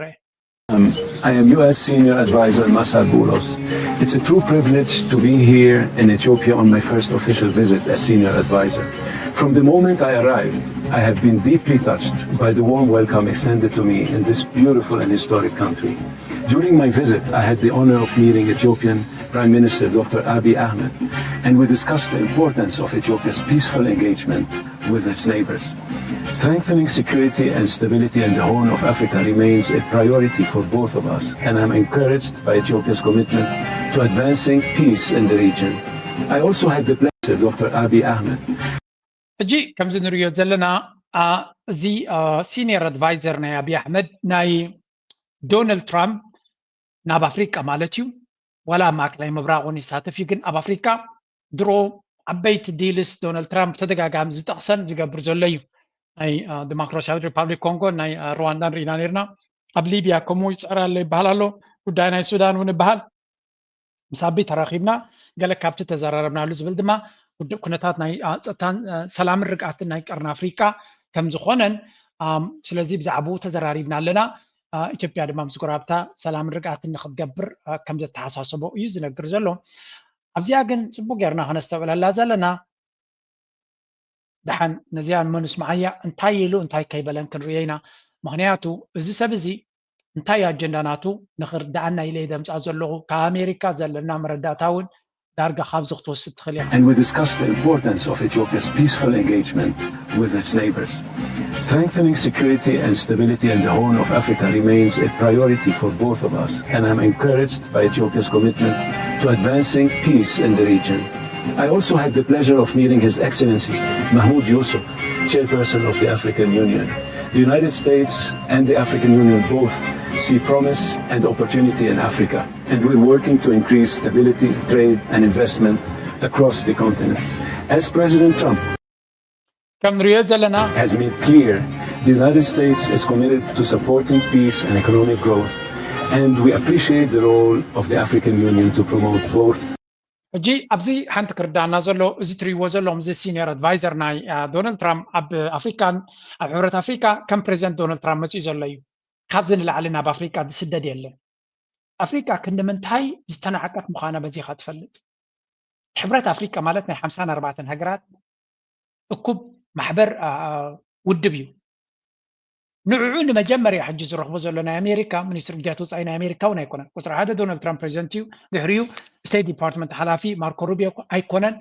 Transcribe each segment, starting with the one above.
I am U S Senior Advisor Masad Boulos. It's a true privilege to be here in Ethiopia on my first official visit as Senior Advisor. From the moment I arrived, I have been deeply touched by the warm welcome extended to me in this beautiful and historic country. During my visit, I had the honor of meeting Ethiopian Prime Minister Doctor Abiy Ahmed, and we discussed the importance of Ethiopia's peaceful engagement with its neighbors. Strengthening security and stability in the Horn of Africa remains a priority for both of us, and I'm encouraged by Ethiopia's commitment to advancing peace in the region. I also had the pleasure, Doctor Abiy Ahmed. ሕጂ ከምዚ ንሪኦ ዘለና እዚ ሲኒየር ኣድቫይዘር ናይ ኣብይ ኣሕመድ ናይ ዶናልድ ትራምፕ ናብ ኣፍሪቃ ማለት እዩ፣ ዋላ ኣብ ማእከላይ ምብራቕ እውን ይሳተፍ እዩ፣ ግን ኣብ ኣፍሪቃ ድሮ ዓበይቲ ዲልስ ዶናልድ ትራምፕ ተደጋጋሚ ዝጠቕሰን ዝገብር ዘሎ እዩ። ናይ ዲሞክራሲያዊት ሪፓብሊክ ኮንጎ፣ ናይ ሩዋንዳን ርኢና ነርና። ኣብ ሊብያ ከምኡ ይፅዕር ኣሎ ይበሃል ኣሎ። ጉዳይ ናይ ሱዳን እውን ይበሃል። ምስ ኣቢ ተራኺብና ገለ ካብቲ ተዘራረብናሉ ዝብል ድማ ውድእ ኩነታት ናይ ጸጥታን ሰላምን ርግኣትን ናይ ቀርኒ ኣፍሪቃ ከም ዝኾነን፣ ስለዚ ብዛዕባኡ ተዘራሪብና ኣለና። ኢትዮጵያ ድማ ምስ ጎረባብታ ሰላምን ርግኣትን ንክትገብር ከም ዘተሓሳሰቦ እዩ ዝነግር ዘሎ። ኣብዚኣ ግን ጽቡቅ ጌርና ከነስተብዕለላ ዘለና፣ ደሓን ነዚኣ እሞ ንስምዓያ፣ እንታይ ኢሉ እንታይ ከይበለን ክንርእዮ ኢና። ምኽንያቱ እዚ ሰብ እዚ እንታይ ኣጀንዳ ናቱ ንኽርድኣና ኢለ እየ ዘምጽኣ ዘለኹ። ካብ ኣሜሪካ ዘለና መረዳእታ እውን ዳርጋ ካብዚ ክትወስድ ትኽእል ኢኻ። And we discussed the importance of Ethiopia's peaceful engagement with its neighbors. Strengthening security and stability in the Horn of Africa remains a priority for both of us, and I'm encouraged by Ethiopia's commitment to advancing peace in the region. I also had the pleasure of meeting His Excellency Mahmoud Yusuf, Chairperson of the African Union. The United States and the African Union both see promise and opportunity in Africa, and we're working to increase stability, trade, and investment across the continent. As President Trump ከም ንሪኦ ዘለና has made clear, the United States is committed to supporting peace and economic growth, and we appreciate the role of the African Union to promote both. ሕጂ ኣብዚ ሓንቲ ክርዳና ዘሎ፣ እዚ ትሪእዎ ዘለኹም እዚ ሲኒየር ኣድቫይዘር ናይ ዶናልድ ትራምፕ ኣብ ኣፍሪካን ኣብ ሕብረት ኣፍሪካ ከም ፕሬዚደንት ዶናልድ ትራምፕ መፅኡ ዘሎ እዩ። ካብዚ ንላዕሊ ናብ ኣፍሪካ ዝስደድ የለን። ኣፍሪካ ክንዲ ምንታይ ዝተናዕቀት ምዃና በዚኻ ትፈልጥ። ሕብረት ኣፍሪካ ማለት ናይ ሓምሳን ኣርባዕተን ሃገራት እኩብ ማሕበር ውድብ እዩ። ንዕዑ ንመጀመርያ ሕጂ ዝረኽቦ ዘሎ ናይ ኣሜሪካ ሚኒስትሪ ጉዳያት ወፃኢ ናይ ኣሜሪካ እውን ኣይኮነን። ቁፅሪ ሓደ ዶናልድ ትራምፕ ፕሬዚደንት እዩ። ድሕሪኡ ስቴት ዲፓርትመንት ሓላፊ ማርኮ ሩቢዮ ኣይኮነን።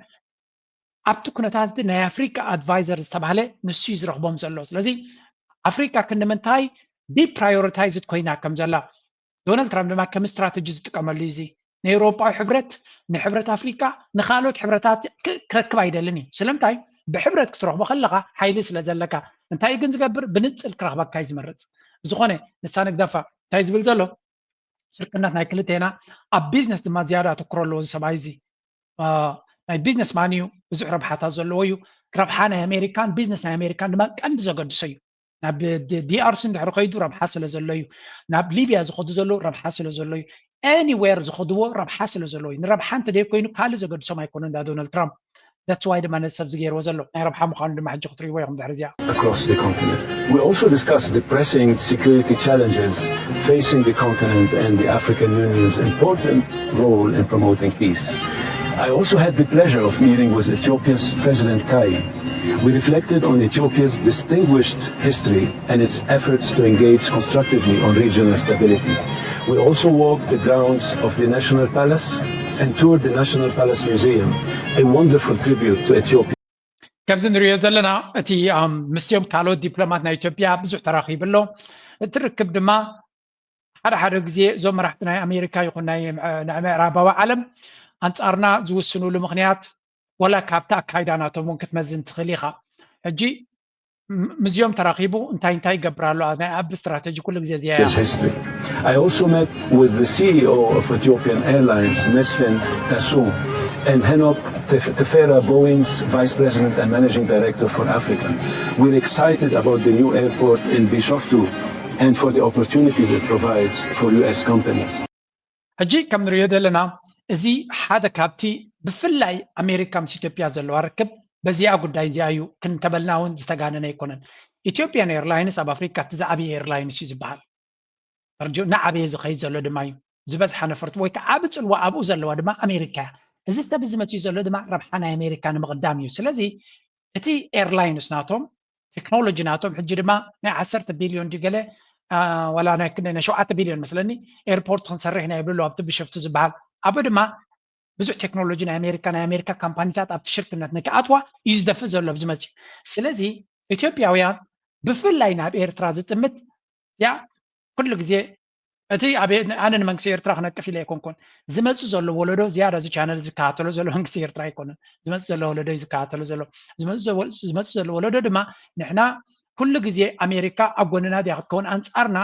ኣብቲ ኩነታት ናይ ኣፍሪካ ኣድቫይዘር ዝተባህለ ንሱ እዩ ዝረኽቦም ዘሎ። ስለዚ ኣፍሪካ ክንዲ ምንታይ ዲፕራዮሪታይዝድ ኮይና ከም ዘላ ዶናልድ ትራምፕ ድማ ከም ስትራተጂ ዝጥቀመሉ እዩ። እዚ ናይ ኤውሮጳዊ ሕብረት ንሕብረት ኣፍሪካ ንካልኦት ሕብረታት ክረክብ ኣይደልን እዩ። ስለምንታይ? ብሕብረት ክትረኽቦ ከለካ ሓይሊ ስለ ዘለካ። እንታይ ግን ዝገብር? ብንፅል ክረኽበካ እዩ ዝመርፅ። ብዝኾነ ንሳ ንግደፋ። እንታይ ዝብል ዘሎ? ሽርክነት ናይ ክልቴና ኣብ ቢዝነስ ድማ ዝያዳ ኣተኩሮ ኣለዎ እዚ ሰብኣይ እዚ። ናይ ቢዝነስ ማን እዩ፣ ብዙሕ ረብሓታት ዘለዎ እዩ። ረብሓ ናይ ኣሜሪካን ቢዝነስ ናይ ኣሜሪካን ድማ ቀንዲ ዘገድሶ እዩ። ናብ ዲኣርሲ እንድሕር ከይዱ ረብሓ ስለ ዘሎ እዩ። ናብ ሊብያ ዝኸዱ ዘለዉ ረብሓ ስለ ዘሎ እዩ። ኤኒዌር ዝኸድዎ ረብሓ ስለ ዘለዎ እዩ። ንረብሓ እንተ ዘይኮይኑ ካልእ ዘገድሶም ኣይኮኑን እንዳ ዶናልድ ትራምፕ። That's why ድማ ነዚ ሰብ ዝገይርዎ ዘሎ ናይ ረብሓ ምዃኑ ድማ ሕጂ ክትርእይዎ ኢኹም ድሕሪ እዚኣ። Across the continent. We also discussed the pressing security challenges facing the continent and the African Union's important role in promoting peace. I also had the pleasure of meeting with Ethiopia's President Taye. We reflected on Ethiopia's distinguished history and its efforts to engage constructively on regional stability. We also walked the grounds of the National Palace and toured the National Palace Museum, a wonderful tribute to Ethiopia. ከምዚ ንሪኦ ዘለና እቲ ምስቲኦም ካልኦት ዲፕሎማት ናይ ኢትዮጵያ ብዙሕ ተራኺቡ ኣሎ። እቲ ርክብ ድማ ሓደ ሓደ ግዜ እዞም መራሕቲ ናይ ኣሜሪካ ይኹን ናይ ምዕራባዊ ዓለም ኣንፃርና ዝውስኑሉ ምክንያት ዋላ ካብቲ ኣካይዳ ናቶም እውን ክትመዝን ትኽእል ኢኻ። ሕጂ ምስዚኦም ተራኺቡ እንታይ እንታይ ይገብር ኣሎ? ናይ ኣብ ስትራተጂ ኩሉ ግዜ እዚኣ እያ። I also met with the C E O of Ethiopian Airlines, Mesfin Tassoum, and Henok Tefera, Boeing's Vice President and Managing Director for Africa. We're excited about the new airport in Bishoftu and for the opportunities it provides for U S companies. ሕጂ ከም ንሪኦ ዘለና እዚ ሓደ ካብቲ ብፍላይ ኣሜሪካ ምስ ኢትዮጵያ ዘለዋ ርክብ በዚኣ ጉዳይ እዚኣ እዩ ክንተበልና እውን ዝተጋነነ ኣይኮነን። ኢትዮጵያን ኤርላይንስ ኣብ ኣፍሪካ እቲ ዝዓበየ ኤርላይንስ እዩ ዝበሃል። ተረዲኡ እናዓበየ ዝኸይድ ዘሎ ድማ እዩ። ዝበዝሓ ነፈርቲ ወይ ከዓ ዓቢ ፅልዋ ኣብኡ ዘለዋ ድማ ኣሜሪካ እያ። እዚ ሰብ እዚ መፅኡ ዘሎ ድማ ረብሓ ናይ ኣሜሪካ ንምቕዳም እዩ። ስለዚ እቲ ኤርላይንስ ናቶም ቴክኖሎጂ ናቶም ሕጂ ድማ ናይ ዓሰርተ ቢልዮን ድዩ ገለ ዋላ ናይ ክንደይ ናይ ሸውዓተ ቢልዮን መስለኒ ኤርፖርት ክንሰርሕ ኢና ይብሉ ኣለዉ ኣብቲ ብሸፍቱ ዝበሃል ኣብኡ ድማ ብዙሕ ቴክኖሎጂ ናይ ኣሜሪካ ናይ ኣሜሪካ ካምፓኒታት ኣብቲ ሽርክነት ንክኣትዋ እዩ ዝደፍእ ዘሎ ኣብዚ መፅኡ። ስለዚ ኢትዮጵያውያን ብፍላይ ናብ ኤርትራ ዝጥምት ያ ኩሉ ግዜ እቲ ኣነ ንመንግስቲ ኤርትራ ክነቅፍ ኢለ ኣይኮንኩን። ዝመፅእ ዘሎ ወለዶ ዝያዳ እዚ ቻነል ዝከታተሎ ዘሎ መንግስቲ ኤርትራ ኣይኮነን። ዝመፅእ ዘሎ ወለዶ እዩ ዝከታተሎ ዘሎ። ዝመፅእ ዘሎ ወለዶ ድማ ንሕና ኩሉ ግዜ ኣሜሪካ ኣብ ጎንና ድያ ክትከውን ኣንፃርና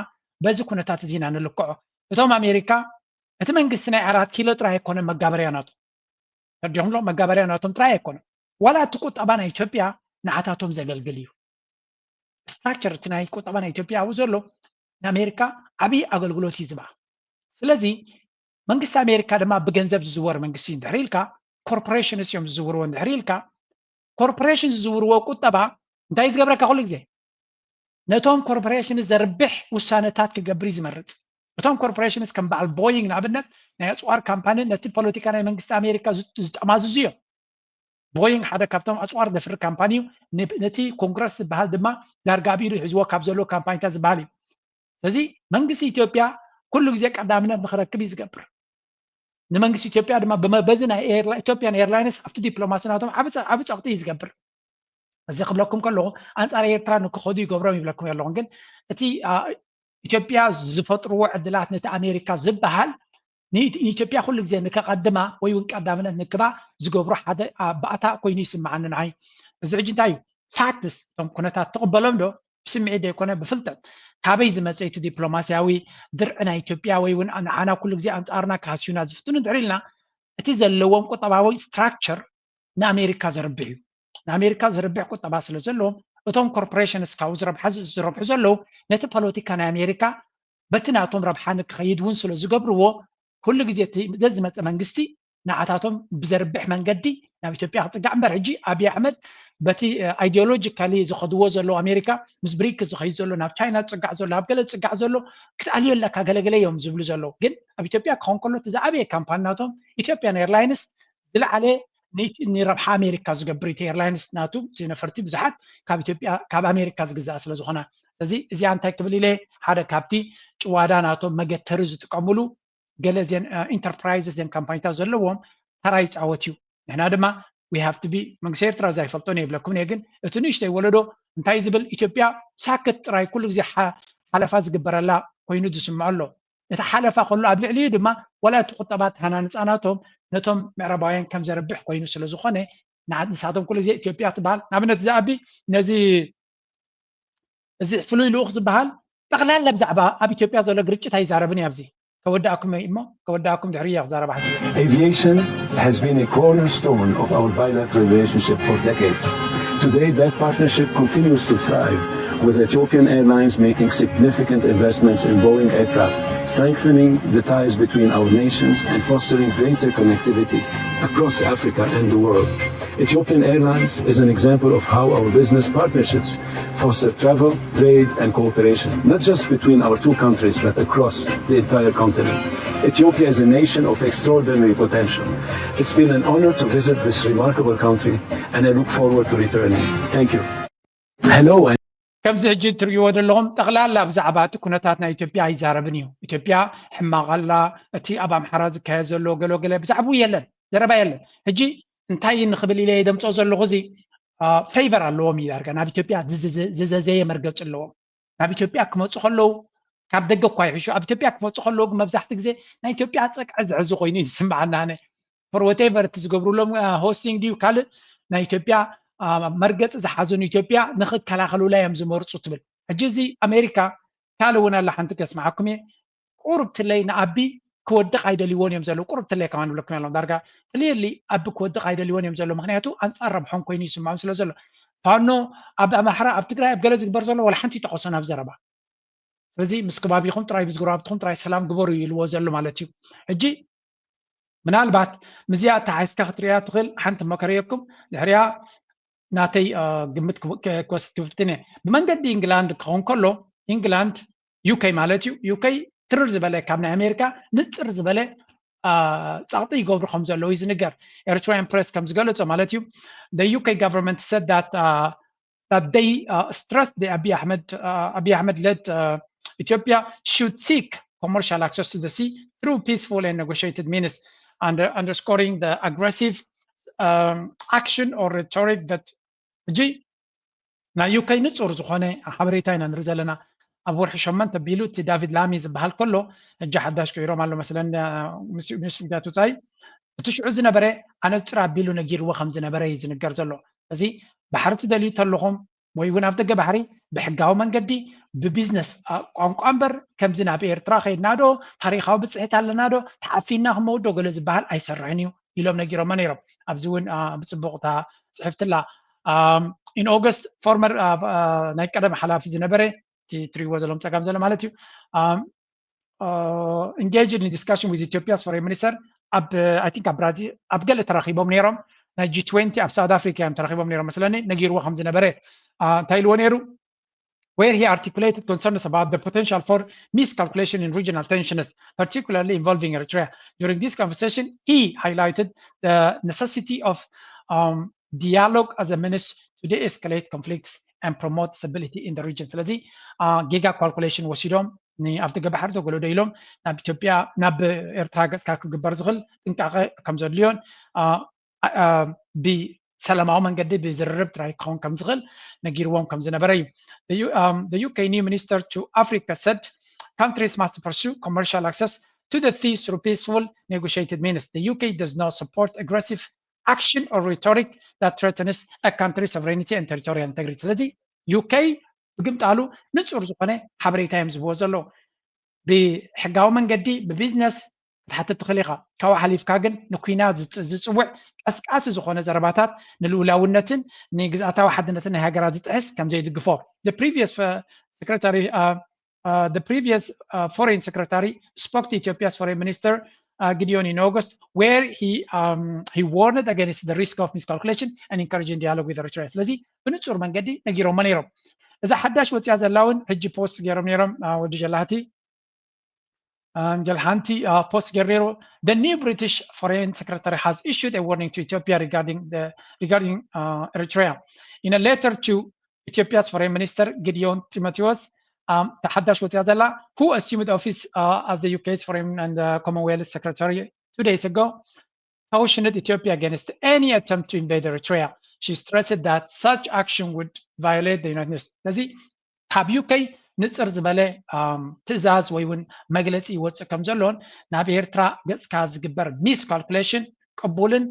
በዚ ኩነታት እዚ ኢና ንልክዖ። እቶም ኣሜሪካ እቲ መንግስቲ ናይ ኣራት ኪሎ ጥራይ ኣይኮነን መጋበርያ ናቶም። ተረዲኹም ዶ? መጋበርያ ናቶም ጥራይ ኣይኮነን። ዋላ እቲ ቁጠባ ናይ ኢትዮጵያ ንዓታቶም ዘገልግል እዩ። ስትራክቸር እቲ ናይ ቁጠባ ናይ ኢትዮጵያ ኣብኡ ዘሎ ንኣሜሪካ ዓብዪ ኣገልግሎት እዩ ዝባ። ስለዚ መንግስቲ ኣሜሪካ ድማ ብገንዘብ ዝዝወር መንግስቲ እንድሕር ኢልካ ኮርፖሬሽንስ እዮም ዝዝውርዎ እንድሕር ኢልካ ኮርፖሬሽን ዝዝውርዎ ቁጠባ እንታይ ዝገብረካ ኩሉ ግዜ ነቶም ኮርፖሬሽንስ ዘርብሕ ውሳነታት ክገብር እዩ ዝመርፅ። እቶም ኮርፖሬሽንስ ከም በዓል ቦይንግ ንኣብነት ናይ ኣፅዋር ካምፓኒ ነቲ ፖለቲካ ናይ መንግስቲ ኣሜሪካ ዝጠማዝዙ እዮም። ቦይንግ ሓደ ካብቶም ኣፅዋር ዘፍሪ ካምፓኒ እዩ። ነቲ ኮንግረስ ዝበሃል ድማ ዳርጋ ኣብ ኢዱ ሒዝዎ ካብ ዘለዎ ካምፓኒታት ዝበሃል እዩ። ስለዚ መንግስቲ ኢትዮጵያ ኩሉ ግዜ ቀዳምነት ንክረክብ እዩ ዝገብር። ንመንግስቲ ኢትዮጵያ ድማ በዚ ናይ ኢትዮጵያን ኤርላይንስ ኣብቲ ዲፕሎማሲ ናቶም ዓብ ፀቕጢ እዩ ዝገብር። እዚ ክብለኩም ከለኹ ኣንፃር ኤርትራ ንክኸዱ ይገብሮም ይብለኩም ኣለኹ። ግን እቲ ኢትዮጵያ ዝፈጥርዎ ዕድላት ነቲ ኣሜሪካ ዝበሃል ንኢትዮጵያ ኩሉ ግዜ ንከቐድማ ወይ እውን ቀዳምነት ንክባ ዝገብሩ ሓደ ባእታ ኮይኑ ይስምዓኒ ንዓይ። እዚ ሕጂ እንታይ እዩ ፋክትስ እቶም ኩነታት ትቕበሎም ዶ ብስምዒት ዘይኮነ ብፍልጠት ካበይ ዝመፀ እቲ ዲፕሎማስያዊ ድርዒ ናይ ኢትዮጵያ ወይ እውን ንዓና ኩሉ ግዜ ኣንፃርና ክሃስዩና ዝፍትኑ እንድሕር ኢልና እቲ ዘለዎም ቁጠባዊ ስትራክቸር ንኣሜሪካ ዘርብሕ እዩ። ንኣሜሪካ ዘርብሕ ቁጠባ ስለ ዘለዎም እቶም ኮርፖሬሽንስ ካብኡ ዝረብሑ ዘለዉ ነቲ ፖለቲካ ናይ ኣሜሪካ በቲ ናቶም ረብሓ ንክኸይድ እውን ስለ ዝገብርዎ ኩሉ ግዜ እቲ ዘዝመፀ መንግስቲ ንዓታቶም ብዘርብሕ መንገዲ ናብ ኢትዮጵያ ክፅጋዕ እምበር ሕጂ ኣብይ ኣሕመድ በቲ ኣይዲዮሎጂካሊ ዝኸድዎ ዘለዉ ኣሜሪካ ምስ ብሪክ ዝኸይድ ዘሎ ናብ ቻይና ዝፅጋዕ ዘሎ ኣብ ገለ ዝፅጋዕ ዘሎ ክትኣልዮ ኣለካ ገለገለ እዮም ዝብሉ ዘለዉ ግን ኣብ ኢትዮጵያ ክኸውን ከሎ እቲ ዝዓበየ ካምፓኒ ናቶም ኢትዮጵያን ኤርላይንስ ዝለዓለ ንረብሓ ኣሜሪካ ዝገብር እቲ ኤርላይንስ ናቱ ነፈርቲ ብዙሓት ካብ ኢትዮጵያ ካብ ኣሜሪካ ዝግዛእ ስለ ዝኾነ ስለዚ እዚኣ እንታይ ክብል ኢለ ሓደ ካብቲ ጭዋዳ ናቶም መገተሪ ዝጥቀምሉ ገለ ዜን ኢንተርፕራይዝስ ዜን ካምፓኒታት ዘለዎም ተራ ይፃወት እዩ ንሕና ድማ we have to be መንግስቲ ኤርትራ እዛ ይፈልጦን የብለኩም እየ ግን እቲ ንእሽተይ ወለዶ እንታይ ዝብል ኢትዮጵያ ሳክት ጥራይ ኩሉ ግዜ ሓለፋ ዝግበረላ ኮይኑ ዝስምዖ ኣሎ እቲ ሓለፋ ከሎ ኣብ ልዕሊኡ ድማ ዋላ እቲ ቁጠባ ተሃናንፃ ናቶም ነቶም ምዕራባውያን ከም ዘርብሕ ኮይኑ ስለ ዝኾነ ንሳቶም ኩሉ ግዜ ኢትዮጵያ ትበሃል ንኣብነት እዚ ኣቢ ነዚ እዚ ፍሉይ ልኡኽ ዝበሃል ጠቕላላ ብዛዕባ ኣብ ኢትዮጵያ ዘሎ ግርጭት ኣይዛረብን እዩ ኣብዚ ከወዳእኩም እሞ ከወዳእኩም ድሕሪ እየ ክዛረብ ሓሲበ Aviation has been a cornerstone of our bilateral relationship for decades. Today, that partnership continues to thrive, with Ethiopian Airlines making significant investments in Boeing aircraft, strengthening the ties between our nations and fostering greater connectivity across Africa and the world. Ethiopian Airlines is an example of how our business partnerships foster travel, trade, and cooperation, not just between our two countries, but across the entire continent. Ethiopia is a nation of extraordinary potential. It's been an honor to visit this remarkable country, and I look forward to returning. Thank you. Hello. ከምዚ ሕጂ እትርእይዎ ዘለኹም ጠቕላላ ብዛዕባ እቲ ኩነታት ናይ ኢትዮጵያ ኣይዛረብን እዩ። ኢትዮጵያ ሕማቕ ኣላ፣ እቲ ኣብ ኣምሓራ ዝካየድ ዘሎ ገለገለ ብዛዕባኡ የለን፣ ዘረባ የለን። ሕጂ እንታይ ንኽብል ኢለ የደምፆ ዘለኹ እዚ ፌቨር ኣለዎም እዩ ዳርጋ ናብ ኢትዮጵያ ዝዘዘየ መርገፂ ኣለዎም። ናብ ኢትዮጵያ ክመፁ ከለዉ ካብ ደገ እኳ ይሕሹ ኣብ ኢትዮጵያ ክመፁ ከለዉ ግን መብዛሕቲ ግዜ ናይ ኢትዮጵያ ፀቅዒ ዝሕዙ ኮይኑ ይስምዓና ኣነ for whatever እቲ ዝገብሩሎም hosting ድዩ ካልእ ናይ ኢትዮጵያ መርገፂ ዝሓዙ ንኢትዮጵያ ንክከላኸሉላ እዮም ዝመርፁ ትብል ሕጂ እዚ ኣሜሪካ ካልእ እውን ኣላ ሓንቲ ከስምዓኩም እየ ቁሩብ ትለይ ንኣቢ ክወድቕ ኣይደልይዎን እዮም ዘለዉ ቁሩብ ትለይ ከማን ንብለኩም ኣለኹ ዳርጋ clearly ኣቢ ክወድቕ ኣይደልይዎን እዮም ዘለዉ ምክንያቱ ኣንፃር ረብሖም ኮይኑ ይስምዖም ስለ ዘሎ ፋኖ ኣብ ኣምሓራ ኣብ ትግራይ ኣብ ገለ ዝግበር ዘሎ ዋላ ሓንቲ ይጠቐሶን ኣብ ዘረባ ስለዚ ምስ ከባቢኹም ጥራይ ምስ ጎረባብትኹም ጥራይ ሰላም ግበሩ እዩ ኢልዎ ዘሎ ማለት እዩ ሕጂ ምናልባት ምስዚኣ ኣተሓሒዝካ ክትሪኣ ትኽእል ሓንቲ እሞ ከርእየኩም ድሕሪኣ ናተይ ግምት ክወስድ ክፍትን እየ ብመንገዲ ኢንግላንድ ክኸውን ከሎ ኢንግላንድ ዩከይ ማለት እዩ ዩከይ ትርር ዝበለ ካብ ናይ ኣሜሪካ ንፅር ዝበለ ጸቕጢ ይገብሩ ከም ዘለዉ እዩ ዝንገር። Eritrean press ከም ዝገለጾ ማለት እዩ። The U K government said that uh, that they uh, stressed the Abiy Ahmed uh, Abiy Ahmed led uh, Ethiopia should seek commercial access to the sea through peaceful and negotiated means, under, underscoring the aggressive um, action or rhetoric that ሕጂ ናይ ዩከይ ንጹር ዝኾነ ሓበሬታ ኢና ንርኢ ዘለና። ኣብ ወርሒ ሸሞንተ ኣቢሉ እቲ ዳቪድ ላሚ ዝበሃል ከሎ፣ ሕጂ ሓዳሽ ቀይሮም ኣሎ መስለኒ፣ ሚኒስትሪ ጉዳያት ወጻኢ፣ እቲ ሽዑ ዝነበረ ኣነጽር ኣቢሉ ነጊርዎ ከም ዝነበረ እዩ ዝንገር ዘሎ። እዚ ባሕሪ ትደልዩ ተለኹም ወይ እውን ኣብ ደገ ባሕሪ ብሕጋዊ መንገዲ ብቢዝነስ ቋንቋ እምበር ከምዚ ናብ ኤርትራ ከይድና ዶ ታሪኻዊ ብፅሒት ኣለና ዶ ተዓፊና ክመውት ዶ ገለ ዝበሃል ኣይሰርሕን እዩ ኢሎም ነጊሮሞ ነይሮም። ኣብዚ እውን ብፅቡቕ እታ ፅሕፍትላ in August former ናይ ቀደም ሓላፊ ዝነበረ እቲ ትሪእዎ ዘለኹም ፀጋም ዘሎ ማለት እዩ engaged in discussion with Ethiopia's foreign minister ኣብ I think ኣብ ብራዚል ኣብ ገለ ተራኺቦም ነይሮም። ናይ ጂ ትዌንቲ ኣብ ሳውት ኣፍሪካ እዮም ተራኺቦም ነይሮም መስለኒ። ነጊርዎ ከም ዝነበረ እንታይ ኢልዎ ነይሩ? Where he articulated concerns about the potential for miscalculation in regional tensions, particularly involving Eritrea. During this conversation, he highlighted the necessity of um, dialogue as a means to de-escalate conflicts and promote stability in the region. ስለዚ ጌጋ ካልኩሌሽን ወሲዶም ኣብቲ ገባሕሪ ተጎለዶ ኢሎም ናብ ኢትዮጵያ ናብ ኤርትራ ገፅካ ክግበር ዝኽእል ጥንቃቐ ከም ዘድልዮን ብሰላማዊ መንገዲ ብዝርርብ ጥራይ ክኸውን ከም ዝኽእል ነጊርዎም ከም ዝነበረ እዩ። The UK new minister to Africa said countries must pursue commercial access to the sea through peaceful negotiated means. The UK does not support aggressive action or rhetoric that threatens a country's sovereignty and territorial integrity. ስለዚ ዩከይ ብግምጣሉ ንጹር ዝኾነ ሓበሬታ እዮም ዝህብዎ ዘለዉ። ብሕጋዊ መንገዲ ብቢዝነስ ክትሓትት ትኽእል ኢኻ። ካብኡ ሓሊፍካ ግን ንኲናት ዝጽውዕ ቀስቃሲ ዝኾነ ዘረባታት ንልኡላውነትን ንግዝኣታዊ ሓድነትን ናይ ሃገራት ዝጥሕስ ከም ዘይድግፎ። The previous secretary the previous uh, foreign secretary spoke to Ethiopia's foreign minister uh, Gideon in August, where he um, he warned against the risk of miscalculation and encouraging dialogue with Eritrea. ስለዚ ብንጹር መንገዲ ነጊሮሞ ነይሮም። እዛ ሓዳሽ ወፅያ ዘላ እውን ሕጂ ፖስት ገይሮም ነይሮም ወዲ ጀላህቲ ጀልሃንቲ ፖስት ገይሩ ነይሩ። The new British foreign secretary has issued a warning to Ethiopia regarding the regarding uh, Eritrea. In a letter to Ethiopia's foreign minister Gideon Timotheos, um, ተሓዳሽ ወፅያ ዘላ, who assumed office uh, as the UK's foreign and uh, Commonwealth secretary two days ago, cautioned Ethiopia against any attempt to invade Eritrea. She stressed that such action would violate the United Nations. ስለዚ ካብ ዩከይ ንፅር ዝበለ ትእዛዝ ወይ እውን መግለፂ ይወፅእ ከም ዘሎን ናብ ኤርትራ ገፅካ ዝግበር ሚስ ካልኩሌሽን ቅቡልን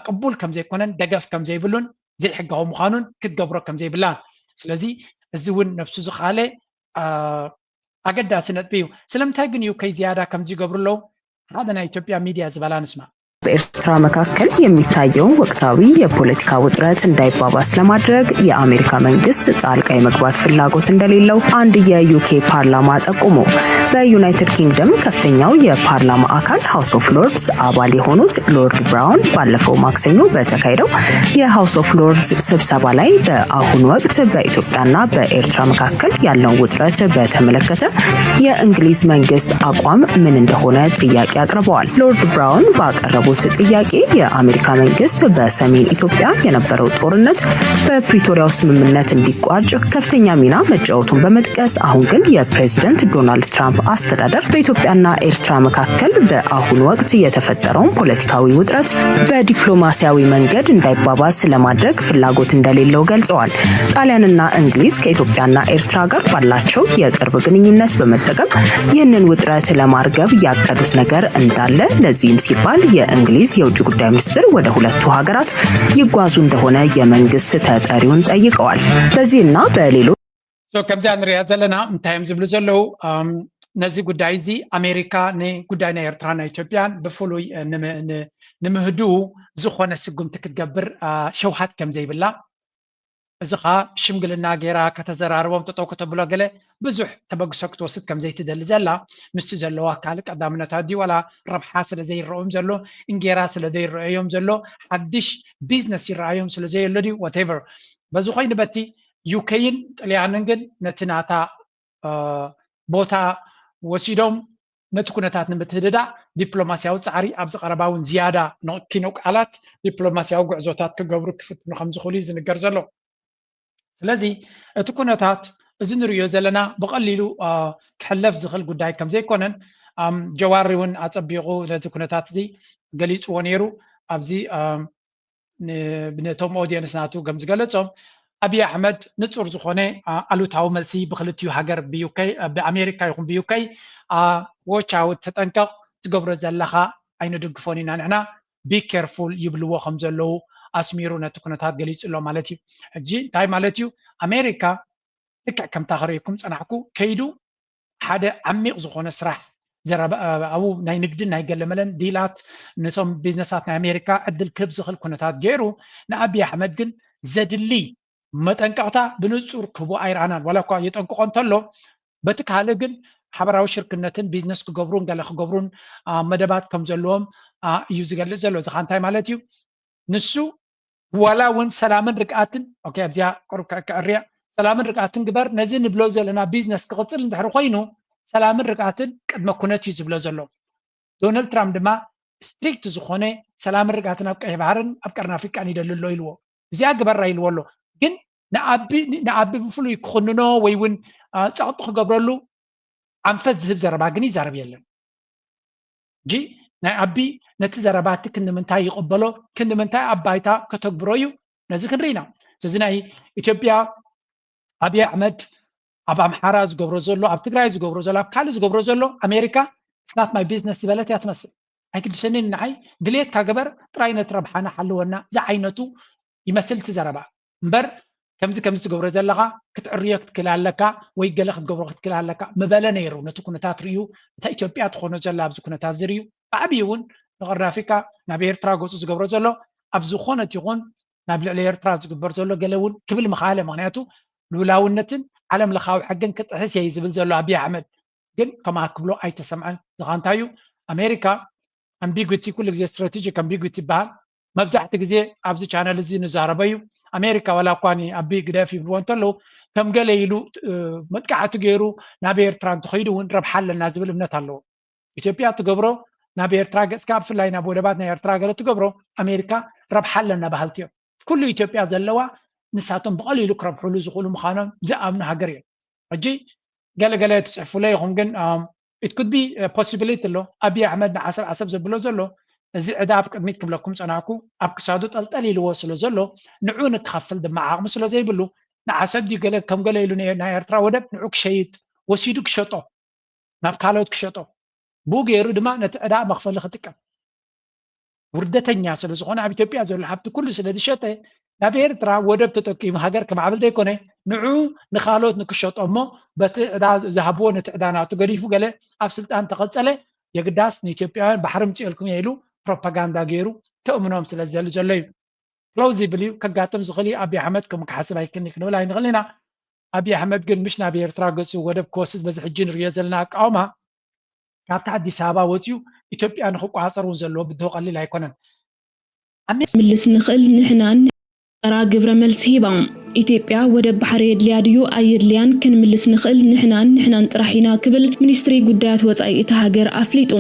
ቅቡል ከም ዘይኮነን ደገፍ ከም ዘይብሉን ዘይሕጋዊ ምዃኑን ክትገብሮ ከም ዘይብላን። ስለዚ እዚ እውን ነብሱ ዝኻለ ኣገዳሲ ነጥቢ እዩ። ስለምንታይ ግን ዩከይ ዝያዳ ከምዚ ይገብሩ ኣለዉ? ሓደ ናይ ኢትዮጵያ ሚድያ ዝበላ ንስማ። በኤርትራ መካከል የሚታየው ወቅታዊ የፖለቲካ ውጥረት እንዳይባባስ ለማድረግ የአሜሪካ መንግስት ጣልቃ የመግባት ፍላጎት እንደሌለው አንድ የዩኬ ፓርላማ ጠቁሞ፣ በዩናይትድ ኪንግደም ከፍተኛው የፓርላማ አካል ሃውስ ኦፍ ሎርድስ አባል የሆኑት ሎርድ ብራውን ባለፈው ማክሰኞ በተካሄደው የሃውስ ኦፍ ሎርድስ ስብሰባ ላይ በአሁኑ ወቅት በኢትዮጵያና በኤርትራ መካከል ያለውን ውጥረት በተመለከተ የእንግሊዝ መንግስት አቋም ምን እንደሆነ ጥያቄ አቅርበዋል። ሎርድ ብራውን ባቀረቡት ጥያቄ የአሜሪካ መንግስት በሰሜን ኢትዮጵያ የነበረው ጦርነት በፕሪቶሪያው ስምምነት እንዲቋጭ ከፍተኛ ሚና መጫወቱን በመጥቀስ አሁን ግን የፕሬዝደንት ዶናልድ ትራምፕ አስተዳደር በኢትዮጵያና ኤርትራ መካከል በአሁኑ ወቅት የተፈጠረውን ፖለቲካዊ ውጥረት በዲፕሎማሲያዊ መንገድ እንዳይባባስ ለማድረግ ፍላጎት እንደሌለው ገልጸዋል። ጣሊያንና እንግሊዝ ከኢትዮጵያና ኤርትራ ጋር ባላቸው የቅርብ ግንኙነት በመጠቀም ይህንን ውጥረት ለማርገብ ያቀዱት ነገር እንዳለ፣ ለዚህም ሲባል የእንግሊዝ የውጭ ጉዳይ ሚኒስትር ወደ ሁለቱ ሀገራት ይጓዙ እንደሆነ የመንግስት ተጠሪውን ጠይቀዋል። በዚህና በሌሎች ከምዚኣ ንሪኣ ዘለና እንታይ እዮም ዝብሉ ዘለዉ? ነዚ ጉዳይ እዚ ኣሜሪካ ንጉዳይ ናይ ኤርትራን ናይ ኢትዮጵያን ብፍሉይ ንምህድኡ ዝኾነ ስጉምቲ ክትገብር ሸውሃት ከም ዘይብላ፣ እዚ ኸዓ ሽምግልና ገይራ ከተዘራርቦም ጠጠው ከተብሎ ገለ ብዙሕ ተበግሶ ክትወስድ ከም ዘይትደሊ ዘላ፣ ምስቲ ዘለዋ ካልእ ቀዳምነት ኣድዩ ዋላ ረብሓ ስለ ዘይረኦም ዘሎ፣ እንጌራ ስለ ዘይረአዮም ዘሎ፣ ሓድሽ ቢዝነስ ይረኣዮም ስለ ዘየሎ ድዩ? ዋቴቨር። በዚ ኮይኑ በቲ ዩኬይን ጥልያንን ግን ነቲ ናታ ቦታ ወሲዶም ነቲ ኩነታት ንምትህድዳእ ዲፕሎማስያዊ ፃዕሪ ኣብዚ ቀረባ እውን ዝያዳ ኪኖ ቃላት ዲፕሎማስያዊ ጉዕዞታት ክገብሩ ክፍትኑ ከም ዝኽእሉ እዩ ዝንገር ዘሎ። ስለዚ እቲ ኩነታት እዚ ንሪኦ ዘለና ብቐሊሉ ክሕለፍ ዝኽእል ጉዳይ ከም ዘይኮነን ጀዋር እውን ኣፀቢቑ ነዚ ኩነታት እዚ ገሊፅዎ ነይሩ። ኣብዚ ነቶም ኦዲየንስ ናቱ ከም ዝገለፆ ኣብይ ኣሕመድ ንፁር ዝኾነ ኣሉታዊ መልሲ ብክልቲኡ ሃገር ብኣሜሪካ ይኹን ብዩከይ ዎቻውት ተጠንቀቕ ትገብሮ ዘለኻ ኣይንድግፎን ኢና ንሕና be careful ይብልዎ ከም ዘለዉ ኣስሚሩ ነቲ ኩነታት ገሊፁ ኣሎ ማለት እዩ። ሕጂ እንታይ ማለት እዩ? ኣሜሪካ ልክዕ ከምታ ከርእየኩም ፀናሕኩ ከይዱ ሓደ ዓሚቕ ዝኾነ ስራሕ ዘረባ ኣብኡ ናይ ንግድን ናይ ገለመለን ዲላት ነቶም ቢዝነሳት ናይ ኣሜሪካ ዕድል ክህብ ዝኽእል ኩነታት ገይሩ ንኣብይ ኣሕመድ ግን ዘድሊ መጠንቀቕታ ብንፁር ክህቦ ኣይረኣናን። ዋላ እኳ የጠንቅቖ እንተሎ በቲ ካልእ ግን ሓበራዊ ሽርክነትን ቢዝነስ ክገብሩን ገለ ክገብሩን መደባት ከም ዘለዎም እዩ ዝገልፅ ዘሎ። እዚ ኸ እንታይ ማለት እዩ? ንሱ ዋላ እውን ሰላምን ርግኣትን ኣብዚኣ ቁሩብ ከዕርያ ሰላምን ርግኣትን ግበር፣ ነዚ ንብሎ ዘለና ቢዝነስ ክቕፅል እንድሕር ኮይኑ ሰላምን ርግኣትን ቅድመ ኩነት እዩ ዝብሎ ዘሎ። ዶናልድ ትራምፕ ድማ ስትሪክት ዝኾነ ሰላምን ርግኣትን ኣብ ቀይሕ ባሕርን ኣብ ቀርኒ ኣፍሪቃን ይደሊ ኣሎ ኢልዎ። እዚኣ ግበራ ኢልዎ ኣሎ። ግን ንኣቢ ብፍሉይ ክኽንኖ ወይ እውን ፀቕጢ ክገብረሉ ኣንፈት ዝህብ ዘረባ ግን ይዛረብ የለን። ሕጂ ናይ ኣቢ ነቲ ዘረባ እቲ ክንዲ ምንታይ ይቕበሎ፣ ክንዲ ምንታይ ኣብ ባይታ ከተግብሮ እዩ፣ ነዚ ክንርኢ ኢና። ስለዚ ናይ ኢትዮጵያ ኣብይ ኣሕመድ ኣብ ኣምሓራ ዝገብሮ ዘሎ፣ ኣብ ትግራይ ዝገብሮ ዘሎ፣ ኣብ ካልእ ዝገብሮ ዘሎ ኣሜሪካ it's not my business ዝበለት እያ ትመስል። ኣይግድሰንን ንዓይ፣ ድሌትካ ግበር ጥራይ ነቲ ረብሓና ሓልወና ዝዓይነቱ ይመስል እቲ ዘረባ እምበር ከምዚ ከምዚ ትገብሮ ዘለኻ ክትዕርዮ ክትክእል ኣለካ ወይ ገለ ክትገብሮ ክትክእል ኣለካ ምበለ ነይሩ ነቲ ኩነታት ርእዩ እታ ኢትዮጵያ ትኾኖ ዘላ ኣብዚ ኩነታት ዝርእዩ ብዓብዪ እውን ንቐርኒ ኣፍሪካ ናብ ኤርትራ ገፁ ዝገብሮ ዘሎ ኣብ ዝኾነት ይኹን ናብ ልዕሊ ኤርትራ ዝግበር ዘሎ ገለ እውን ክብል ምኽኣለ ምክንያቱ ልኡላውነትን ዓለም ለኻዊ ሕግን ክጥሕስ እየ ዝብል ዘሎ ኣብይ ኣሕመድ ግን ከምኣ ክብሎ ኣይተሰምዐን ዝኻ እንታይ እዩ ኣሜሪካ ambiguity ኩሉ ግዜ strategic ambiguity ይበሃል መብዛሕቲ ግዜ ኣብዚ ቻነል እዚ ንዛረበ እዩ ኣሜሪካ ዋላ እኳ ኣቢ ግደፍ ይብልዎ እንተለዉ ከም ገለ ኢሉ መጥቃዕቲ ገይሩ ናብ ኤርትራ እንተኸይዱ እውን ረብሓ ኣለና ዝብል እምነት ኣለዎ ኢትዮጵያ ትገብሮ ናብ ኤርትራ ገፅካ ብፍላይ ናብ ወደባት ናይ ኤርትራ ገለ ትገብሮ ኣሜሪካ ረብሓ ኣለና በሃልቲ እዮም ኩሉ ኢትዮጵያ ዘለዋ ንሳቶም ብቐሊሉ ክረብሕሉ ዝኽእሉ ምዃኖም ዝኣምኑ ሃገር እዮም ሕጂ ገለገለ ትፅሕፉለ ኢኹም ግን it could be possibility ኣሎ ኣብይ ኣሕመድ ንዓሰብ ዓሰብ ዘብሎ ዘሎ እዚ ዕዳ ኣብ ቅድሚት ክብለኩም ፀናሕኩ ኣብ ክሳዱ ጠልጠል ኢልዎ ስለ ዘሎ ንዑ ንክኸፍል ድማ ዓቕሚ ስለ ዘይብሉ ንዓሰብ ድዩ ገለ ከም ገለ ኢሉ ናይ ኤርትራ ወደብ ንዑ ክሸይጥ ወሲዱ ክሸጦ ናብ ካልኦት ክሸጦ ብኡ ገይሩ ድማ ነቲ ዕዳ መኽፈሊ ክጥቀም ውርደተኛ ስለ ዝኾነ ኣብ ኢትዮጵያ ዘሎ ሃብቲ ኩሉ ስለ ዝሸጠ ናብ ኤርትራ ወደብ ተጠቂሙ ሃገር ክማዕብል ዘይኮነ ንዑ ንኻልኦት ንክሸጦ እሞ በቲ ዕዳ ዝሃብዎ ነቲ ዕዳ ናቱ ገዲፉ ገለ ኣብ ስልጣን ተቐጸለ የግዳስ ንኢትዮጵያውያን ባሕሪ ምፅኤልኩም እየ ኢሉ ፕሮፓጋንዳ ገይሩ ከእምኖም ስለ ዝደሊ ዘሎ እዩ። ፕላውዚብል እዩ ከጋጥም ዝኽእል እዩ። ኣብይ ኣሕመድ ከምኡ ክሓስብ ኣይክእልን ክንብል ኣይንኽእል ኢና። ኣብይ ኣሕመድ ግን ምሽ ናብ ኤርትራ ገፁ ወደብ ክወስድ በዚ ሕጂ ንሪኦ ዘለና ኣቃውማ ካብቲ ኣዲስ ኣበባ ወፂኡ ኢትዮጵያ ንክቋፀር እውን ዘለዎ ብድሆ ቀሊል ኣይኮነን። ኣሜ- ምልስ ንኽእል ንሕናን ተራ ግብረ መልሲ ሂባ። ኢትዮጵያ ወደብ ባሕሪ የድልያ ድዩ ኣየድልያን ክንምልስ ንኽእል ንሕናን ንሕናን ጥራሕ ኢና ክብል ሚኒስትሪ ጉዳያት ወጻኢ እታ ሃገር ኣፍሊጡ።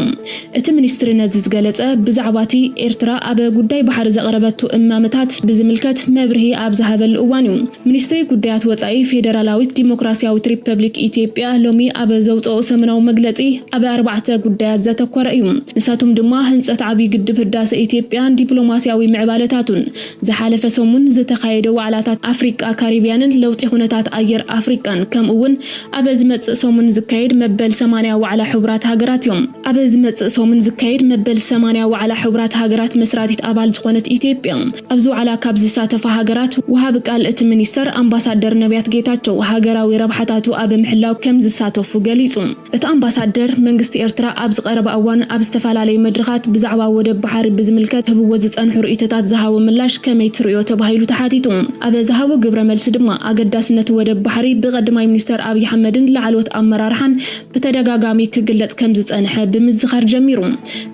እቲ ሚኒስትሪ ነዚ ዝገለጸ ብዛዕባ እቲ ኤርትራ ኣብ ጉዳይ ባሕሪ ዘቕረበቶ እማመታት ብዝምልከት መብርሂ ኣብ ዝሃበሉ እዋን እዩ። ሚኒስትሪ ጉዳያት ወጻኢ ፌደራላዊት ዲሞክራስያዊት ሪፐብሊክ ኢትዮጵያ ሎሚ ኣብ ዘውጽኦ ሰሙናዊ መግለጺ ኣብ ኣርባዕተ ጉዳያት ዘተኮረ እዩ። ንሳቶም ድማ ህንጸት ዓብዪ ግድብ ህዳሰ ኢትዮጵያን ዲፕሎማስያዊ ምዕባለታቱን፣ ዝሓለፈ ሰሙን ዝተኻየደ ዋዕላታት ኣፍሪቃ ካሪብያንን ለውጢ ኩነታት ኣየር ኣፍሪቃን ከምኡ እውን ኣብ ዝመጽእ ሰሙን ዝካየድ መበል ሰማንያ ዋዕላ ሕቡራት ሃገራት እዮም። ኣብ ዝመጽእ ሰሙን ዝካየድ መበል ሰማንያ ዋዕላ ሕቡራት ሃገራት መስራቲት ኣባል ዝኾነት ኢትዮጵያ ኣብዚ ዋዕላ ካብ ዝሳተፋ ሃገራት ወሃቢ ቃል እቲ ሚኒስተር ኣምባሳደር ነቢያት ጌታቸው ሃገራዊ ረብሓታቱ ኣብ ምሕላው ከም ዝሳተፉ ገሊጹ። እቲ ኣምባሳደር መንግስቲ ኤርትራ ኣብዚ ቀረባ እዋን ኣብ ዝተፈላለዩ መድረኻት ብዛዕባ ወደብ ባሕሪ ብዝምልከት ህብዎ ዝጸንሑ ርእይቶታት ዝሃቦ ምላሽ ከመይ ትርእዮ ተባሂሉ ተሓቲቱ። ኣብ ዝሃቦ ግብረ መልሲ ድማ ኣገዳስነት ወደብ ባሕሪ ብቀዳማይ ሚኒስተር ኣብይ ኣሕመድን ላዕለዎት ኣመራርሓን ብተደጋጋሚ ክግለጽ ከም ዝጸንሐ ብምዝኻር ጀሚሩ።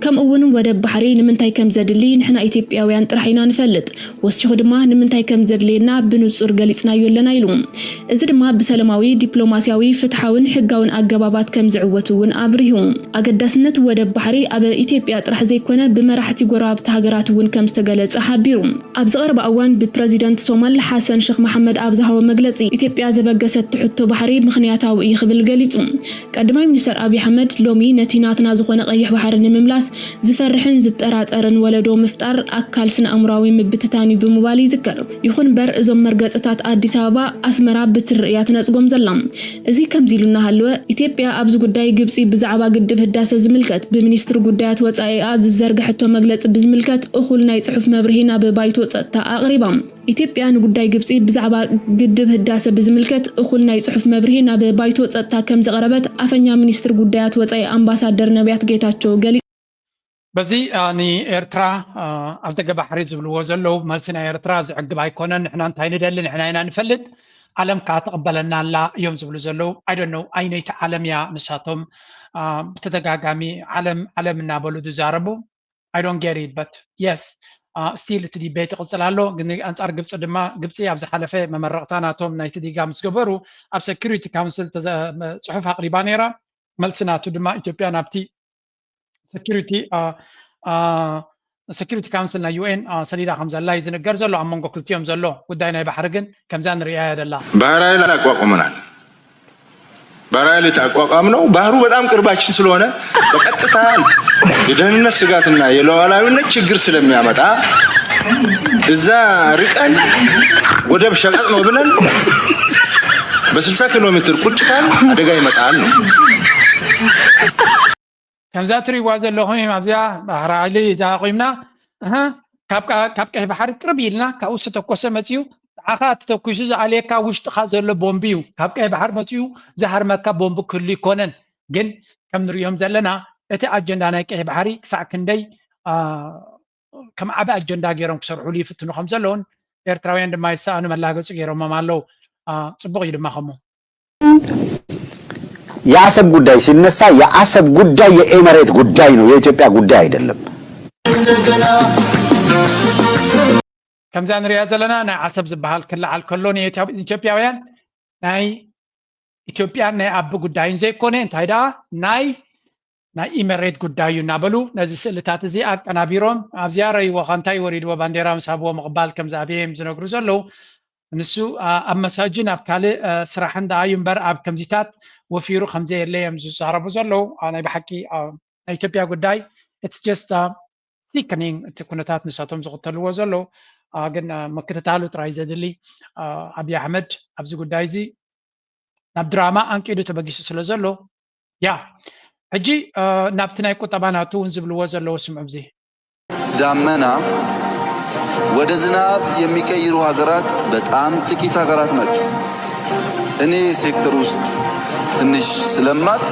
ከምኡ እውን ወደብ ባሕሪ ንምንታይ ከም ዘድሊ ንሕና ኢትዮጵያውያን ጥራሕ ኢና ንፈልጥ። ወሲኹ ድማ ንምንታይ ከም ዘድልየና ብንጹር ገሊጽናዮ ኣለና ኢሉ። እዚ ድማ ብሰላማዊ፣ ዲፕሎማስያዊ፣ ፍትሓውን ሕጋውን ኣገባባት ከም ዝዕወት እውን ኣብሪሁ። ኣገዳስነት ወደብ ባሕሪ ኣብ ኢትዮጵያ ጥራሕ ዘይኮነ ብመራሕቲ ጎረባብቲ ሃገራት እውን ከም ዝተገለጸ ሓቢሩ። ኣብዚ ቀረባ እዋን ብፕረዚደንት ሶማል ሓሰን ሸኽ መሓመድ ኣብ ዝሃቦ መግለጺ፣ ኢትዮጵያ ዘበገሰቶ ሕቶ ባሕሪ ምኽንያታዊ እዩ ክብል ገሊጹ። ቀዳማይ ሚኒስተር ኣብይ ኣሕመድ ሎሚ ነቲ ናትና ዝኾነ ቀይሕ ባሕሪ ንምምላስ ዝፈርሕን ዝጠራጠርን ወለዶ ምፍጣር ኣካል ስነ ኣእምራዊ ምብትታን እዩ ብምባል ይዝከር። ይኹን እምበር እዞም መርገጽታት ኣዲስ ኣበባ ኣስመራ ብትሪ እያ ትነጽጎም ዘላ። እዚ ከምዚ ኢሉ እናሃለወ ኢትዮጵያ ኣብዚ ጉዳይ ግብጺ ብዛዕባ ግድብ ህዳሰ ዝምልከት ብሚኒስትሪ ጉዳያት ወጻኢኣ ዝዘርግሐቶ መግለጺ ብዝምልከት እኹል ናይ ጽሑፍ መብርሂ ናብ ባይቶ ጸጥታ ኣቕሪባ። ኢትዮጵያ ንጉዳይ ግብጺ ብዛዕባ ግድብ ህዳሰ ብዝምልከት እኹል ናይ ጽሑፍ መብርሂ ናብ ባይቶ ጸጥታ ከም ዘቕረበት ኣፈኛ ሚኒስትሪ ጉዳያት ወጻኢ ኣምባሳደር ነቢያት ጌታቸው ገሊጹ። በዚ ንኤርትራ ኣብ ደገ ባሕሪ ዝብልዎ ዘለዉ መልሲ ናይ ኤርትራ ዝዕግብ ኣይኮነን። ንሕና እንታይ ንደሊ ንሕና ኢና ንፈልጥ፣ ዓለም ከዓ ትቕበለና ኣላ እዮም ዝብሉ ዘለዉ። I don't know ኣይነይቲ ዓለም እያ ንሳቶም ብተደጋጋሚ ዓለም ዓለም እናበሉ ዝዛረቡ። I don't get it but yes still እቲ debate ይቕፅል ኣሎ። ግን ኣንፃር ግብፂ ድማ ግብፂ ኣብ ዝሓለፈ መመረቕታ ናቶም ናይቲ ዲጋ ምስ ገበሩ ኣብ security council ፅሑፍ ኣቕሪባ ነይራ። መልሲ ናቱ ድማ ኢትዮጵያ ናብቲ security security council ናይ U N ሰዲዳ ከም ዘላ እዩ ዝንገር ዘሎ ኣብ መንጎ ክልቲኦም ዘሎ ጉዳይ ናይ ባሕሪ ግን ከምዛ ንርእያ እያ ዘላ። ባህር ኃይል አቋቁመናል። ባህር ኃይል የተቋቋምነው ባህሩ በጣም ቅርባችን ስለሆነ በቀጥታ የደህንነት ስጋትና የሉዓላዊነት ችግር ስለሚያመጣ እዛ ርቀን ወደብ ሸቀጥ ነው ብለን በስልሳ ኪሎ ሜትር ቁጭ ካል አደጋ ይመጣል ነው። ከምዛ ትሪእዋ ዘለኹም እዮም ኣብዚኣ ባሕሪ ኃይሊ እዛ ኣቑምና ካብ ቀይሕ ባሕሪ ቅርብ ኢልና ካብኡ ዝተኮሰ መፅዩ ንዓኻ እቲ ተኩሱ ዝኣልየካ ውሽጥኻ ዘሎ ቦምቢ እዩ። ካብ ቀይሕ ባሕሪ መፅዩ ዝሃርመካ ቦምቢ ክህሉ ይኮነን። ግን ከም ንሪኦም ዘለና እቲ ኣጀንዳ ናይ ቀይሕ ባሕሪ ክሳዕ ክንደይ ከም ዓቢ ኣጀንዳ ገይሮም ክሰርሕሉ ይፍትኑ ከም ዘለውን ኤርትራውያን ድማ ይሰኣኑ መላገፂ ገይሮሞም ኣለዉ። ፅቡቕ እዩ ድማ ከምኡ። የአሰብ ጉዳይ ሲነሳ የአሰብ ጉዳይ የኤመሬት ጉዳይ ነው፣ የኢትዮጵያ ጉዳይ አይደለም። ከምዛ ንሪኣ ዘለና ናይ ዓሰብ ዝበሃል ክለዓል ከሎ ንኢትዮጵያውያን ናይ ኢትዮጵያን ናይ ኣቢ ጉዳይን ዘይኮነ እንታይ ደኣ ናይ ናይ ኢመሬት ጉዳይ እዩ እናበሉ ነዚ ስእልታት እዚ ኣቀናቢሮም ኣብዚኣ ረይዎ እንታይ ወሪድዎ ባንዴራ ምስ ሃብዎ ምቕባል ከም ዝኣብየ እዮም ዝነግሩ ዘለዉ። ንሱ ኣብ መሳጅን ኣብ ካልእ ስራሕን ደኣ እዩ እምበር ኣብ ከምዚታት ወፊሩ ከምዘየለ እዮም ዝዛረቡ ዘለዉ። ናይ ብሓቂ ናይ ኢትዮጵያ ጉዳይ it's just sickening እቲ ኩነታት ንሳቶም ዝኽተልዎ ዘለዉ። ግን ምክትታሉ ጥራይ ዘድሊ። ኣብይ ኣሕመድ ኣብዚ ጉዳይ እዚ ናብ ድራማ ኣንቂዱ ተበጊሱ ስለ ዘሎ ያ ሕጂ ናብቲ ናይ ቁጠባ ናቱ እውን ዝብልዎ ዘለዉ ስምዑ ብዚ ዳመና ወደ ዝናብ የሚቀይሩ ሀገራት በጣም ጥቂት ሀገራት ናቸው። እኔ ሴክተር ውስጥ ትንሽ ስለማቅ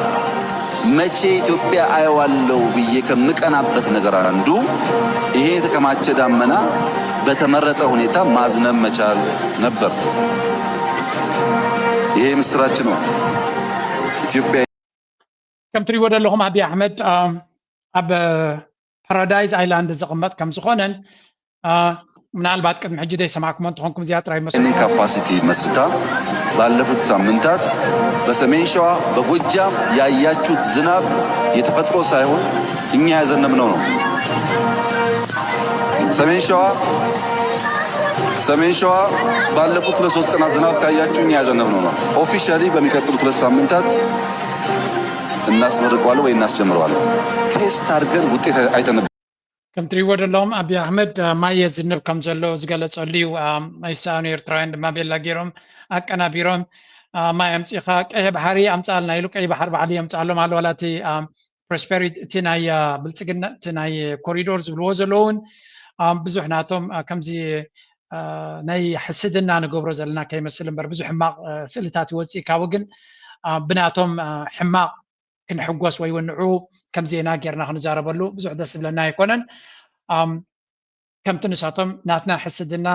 መቼ ኢትዮጵያ አየዋለው ብዬ ከምቀናበት ነገር አንዱ ይሄ የተከማቸ ዳመና በተመረጠ ሁኔታ ማዝነብ መቻል ነበር። ይሄ ምስራች ነው። ኢትዮጵያ ከም ትሪእዎ ዘለኹም ኣብይ ኣሕመድ ኣብ ፓራዳይዝ ኣይላንድ ዝቕመጥ ከም ዝኾነን ምናልባት ቅድሚ ሕጂ ዘይሰማዕኩሞ እንተኾንኩም እዚኣ ጥራይ መስሉ ካፓሲቲ መስርታ ባለፉት ሳምንታት በሰሜን ሸዋ በጎጃም ያያችሁት ዝናብ የተፈጥሮ ሳይሆን እኛ ያዘነብነው ነው። ሰሜን ሸዋ ሰሜን ሸዋ ባለፉት ሁለት ሶስት ቀናት ዝናብ ካያችሁ እኛ ያዘነብነው ነው። ኦፊሻሊ በሚቀጥሉት ሁለት ሳምንታት እናስመርቀዋለን ወይ እናስጀምረዋለን። ቴስት አድርገን ውጤት አይተን ነበር። ከም ትሪእዎ ዘለኹም ኣብይ ኣሕመድ ማይ የዝንብ ከም ዘሎ ዝገለጸሉ እዩ። ኣይሰኣኑ ኤርትራውያን ድማ ቤላ ገይሮም ኣቀናቢሮም ማይ ኣምፂኻ ቀይሕ ባሕሪ ኣምፅኣልና ኢሉ ቀይሕ ባሕሪ ባዕሉ የምፅኣሎም ኣሎ ዋላ እቲ ፕሮስፐሪቲ እቲ ናይ ብልፅግና እቲ ናይ ኮሪዶር ዝብልዎ ዘለውን ብዙሕ ናቶም ከምዚ ናይ ሕስድና ንገብሮ ዘለና ከይመስል እምበር ብዙሕ ሕማቕ ስእልታት ይወፅእ ካብኡ ግን ብናቶም ሕማቕ ክንሕጎስ ወይ እውን ንዑ ከም ዜና ጌርና ክንዛረበሉ ብዙሕ ደስ ዝብለና ኣይኮነን። ከምቲ ንሳቶም ናትና ሕስድና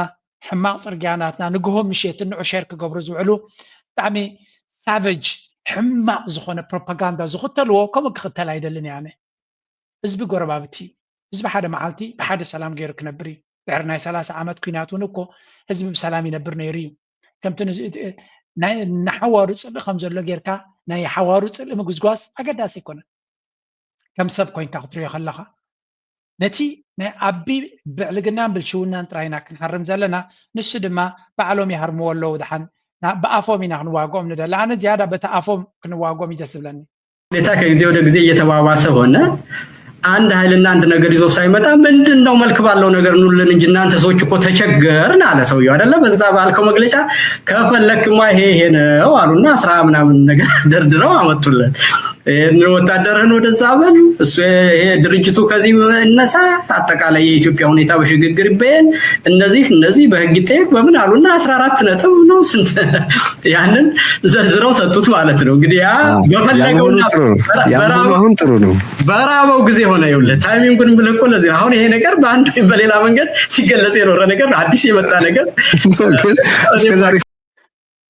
ሕማቕ ጽርግያ ናትና ንግሆ ምሸት ንዑ ሸር ክገብሩ ዝውዕሉ ብጣዕሚ ሳቨጅ ሕማቕ ዝኾነ ፕሮፓጋንዳ ዝኽተልዎ ከምኡ ክኽተል ኣይደልን እየ ኣነ። ህዝቢ ጎረባብቲ ህዝቢ ሓደ መዓልቲ ብሓደ ሰላም ገይሩ ክነብር እዩ። ድሕሪ ናይ ሰላሳ ዓመት ኲናት እውን እኮ ህዝቢ ብሰላም ይነብር ነይሩ እዩ። ከምቲ ንሓዋሩ ፅልኢ ከም ዘሎ ጌርካ ናይ ሓዋሩ ፅልኢ ምጉዝጓዝ ኣገዳሲ ኣይኮነን። ከም ሰብ ኮይንካ ክትሪኦ ከለኻ ነቲ ናይ ኣቢ ብዕልግናን ብልሽውናን ጥራይና ክንሃርም ዘለና፣ ንሱ ድማ ባዕሎም ይሃርምዎ ኣለዉ። ድሓን ብኣፎም ኢና ክንዋግኦም ንደሊ። ኣነ ዝያዳ በቲ ኣፎም ክንዋግኦም እዩ ደስ ዝብለኒ። ሁኔታ ከጊዜ ወደ ጊዜ እየተባባሰ ሆነ። አንድ ኃይልና አንድ ነገር ይዞ ሳይመጣ ምንድን ነው መልክ ባለው ነገር ኑልን እንጂ እናንተ ሰዎች እኮ ተቸገርን አለ ሰውየው አይደለ? በዛ ባልከው መግለጫ ከፈለክማ ይሄ ይሄ ነው አሉና አስራ ምናምን ነገር ደርድረው አመጡለት። ይህን ወታደርህን ወደዛ በል፣ እሱ ይሄ ድርጅቱ ከዚህ ይነሳ፣ አጠቃላይ የኢትዮጵያ ሁኔታ በሽግግር ይበየን፣ እነዚህ እነዚህ በህግ ይጠየቅ በምን አሉና አስራ አራት ነጥብ ነው ስንት ያንን ዘርዝረው ሰጡት ማለት ነው። እንግዲህ ያ በፈለገውና አሁን ጥሩ ነው። በራበው ጊዜ ሆነ። ይኸውልህ ታይሚንጉን ብለህ እኮ ለዚህ አሁን ይሄ ነገር በአንድ ወይም በሌላ መንገድ ሲገለጽ የኖረ ነገር ነው። አዲስ የመጣ ነገር እስከዛሬ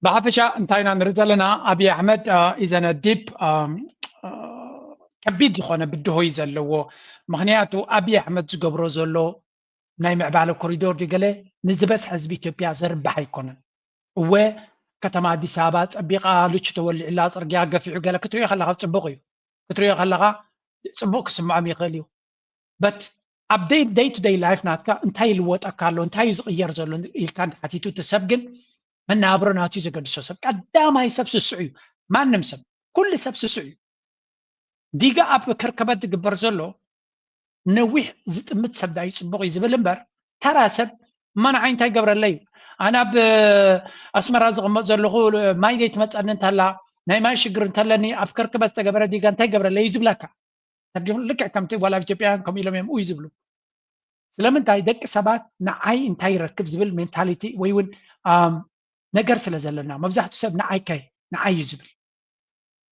ብሓፈሻ እንታይ ኢና ንርኢ ዘለና? ኣብይ ኣሕመድ ኢዘነ ዲፕ ከቢድ ዝኾነ ብድሆ እዩ ዘለዎ። ምክንያቱ ኣብይ ኣሕመድ ዝገብሮ ዘሎ ናይ ምዕባለ ኮሪዶር ድዩ ገለ ንዝበዝሐ ህዝቢ ኢትዮጵያ ዘርብሕ ኣይኮነን። እወ ከተማ ኣዲስ ኣበባ ፀቢቓ፣ ልቹ ተወሊዕላ፣ ፅርግያ ገፊዑ ገለ ክትሪኦ ከለካ ፅቡቕ እዩ። ክትሪኦ ከለካ ፅቡቕ ክስምዖም ይኽእል እዩ። በት ኣብ ደይ ደይ ቱ ደይ ላይፍ ናትካ እንታይ ይልወጠካ ኣሎ፣ እንታይ እዩ ዝቕየር ዘሎ ኢልካ እንተሓቲቱ እቲ ሰብ ግን መናብሮ ናቱ እዩ ዘገድሶ። ሰብ ቀዳማይ ሰብ ስስዑ እዩ። ማንም ሰብ ኩሉ ሰብ ስስዑ እዩ። ዲጋ ኣብ ከርከበት ዝግበር ዘሎ ነዊሕ ዝጥምት ሰብ ዳዩ ፅቡቕ እዩ ዝብል እምበር ተራ ሰብ እማ ንዓይ እንታይ ገብረለይ እዩ? ኣነ ኣብ ኣስመራ ዝቕመጥ ዘለኹ ማይ ዘይትመፀኒ እንተላ ናይ ማይ ሽግር እንተለኒ ኣብ ከርከበት ዝተገበረ ዲጋ እንታይ ገብረለይ እዩ ዝብለካ። ተርዲኹም ልክዕ ከምቲ ጓል ኣብ ኢትዮጵያውያን ከምኡ ኢሎም እዮም እዩ ዝብሉ። ስለምንታይ ደቂ ሰባት ንዓይ እንታይ ይረክብ ዝብል ሜንታሊቲ ወይ እውን ነገር ስለ ዘለና መብዛሕትኡ ሰብ ንዓይ ከ ንዓይ እዩ ዝብል።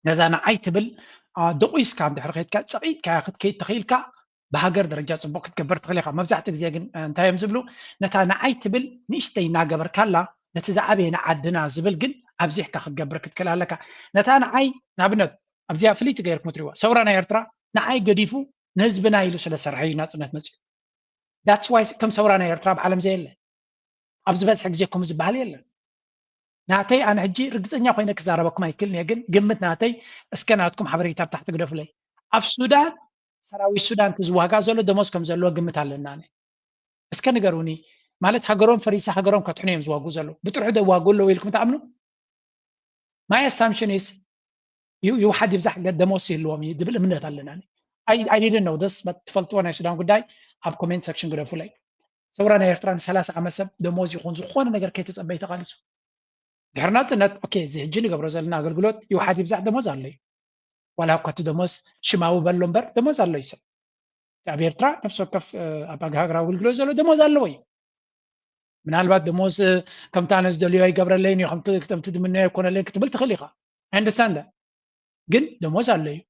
ነዛ ንዓይ ትብል ደቑስካ እንድሕር ከይድካ ፀቒጥካ ክትከይድ ተኽኢልካ ብሃገር ደረጃ ፅቡቕ ክትገብር ትኽእል ኢኻ። መብዛሕትኡ ግዜ ግን እንታይ እዮም ዝብሉ? ነታ ንዓይ ትብል ንእሽተይ እናገበርካላ ነቲ ዝዓበየ ንዓድና ዝብል ግን ኣብዚሕካ ክትገብር ክትክእል ኣለካ። ነታ ንዓይ ንኣብነት ኣብዚኣ ፍልይቲ ገይርኩም ትሪእዋ ሰውራ ናይ ኤርትራ ንዓይ ገዲፉ ንህዝብና ኢሉ ስለ ዝሰርሐ እዩ ናፅነት መፅኡ። That's why ከም ሰውራ ናይ ኤርትራ ኣብ ዓለም ዘየለ ኣብ ዝበዝሐ ግዜ ከምኡ ዝበሃል የለን። ናተይ ኣነ ሕጂ ርግፀኛ ኮይነ ክዛረበኩም ኣይክልን እየ፣ ግን ግምት ናተይ እስከ ናትኩም ሓበሬታ ኣብ ታሕቲ ግደፉለይ። ኣብ ሱዳን ሰራዊት ሱዳን እቲ ዝዋጋእ ዘሎ ደሞዝ ከም ዘለዎ ግምት ኣለና። ኣነ እስከ ንገሩኒ ማለት ሃገሮም ፈሪሳ ሃገሮም ከድሕኑ እዮም ዝዋግኡ ዘለዉ። ብጥርሑ ዶ ይዋግኡ ኣለዉ ኢልኩም ትኣምኑ? My assumption is ይውሓድ ይብዛሕ ደሞዝ ይህልዎም እዩ ዝብል እምነት ኣለና። I didn't know this but ትፈልጥዎ ናይ ሱዳን ጉዳይ ኣብ comment section ግደፉለይ። ሰውራ ናይ ኤርትራ ንሰላሳ ዓመት ሰብ ደሞዝ ይኹን ዝኾነ ነገር ከይተጸበየ ተቓሊሱ። ድሕሪ ናጽነት okay እዚ ሕጂ ንገብሮ ዘለና ኣገልግሎት ይውሓድ ይብዛሕ ደሞዝ ኣሎ እዩ። ዋላ እኳ እቲ ደሞዝ ሽማዊ በሎ እምበር ደሞዝ ኣሎ እዩ ሰብ። ኣብ ኤርትራ ነፍሲ ወከፍ ኣብ ሃገራዊ ኣገልግሎት ዘሎ ደሞዝ ኣለዎ እዩ። ምናልባት ደሞዝ ከምቲ ኣነ ዝደልዮ ኣይገብረለይን እዩ፣ ከምቲ ዝምነዮ ኣይኮነለይን ክትብል ትኽእል ኢኻ። I understand that። ግን ደሞዝ ኣሎ እዩ።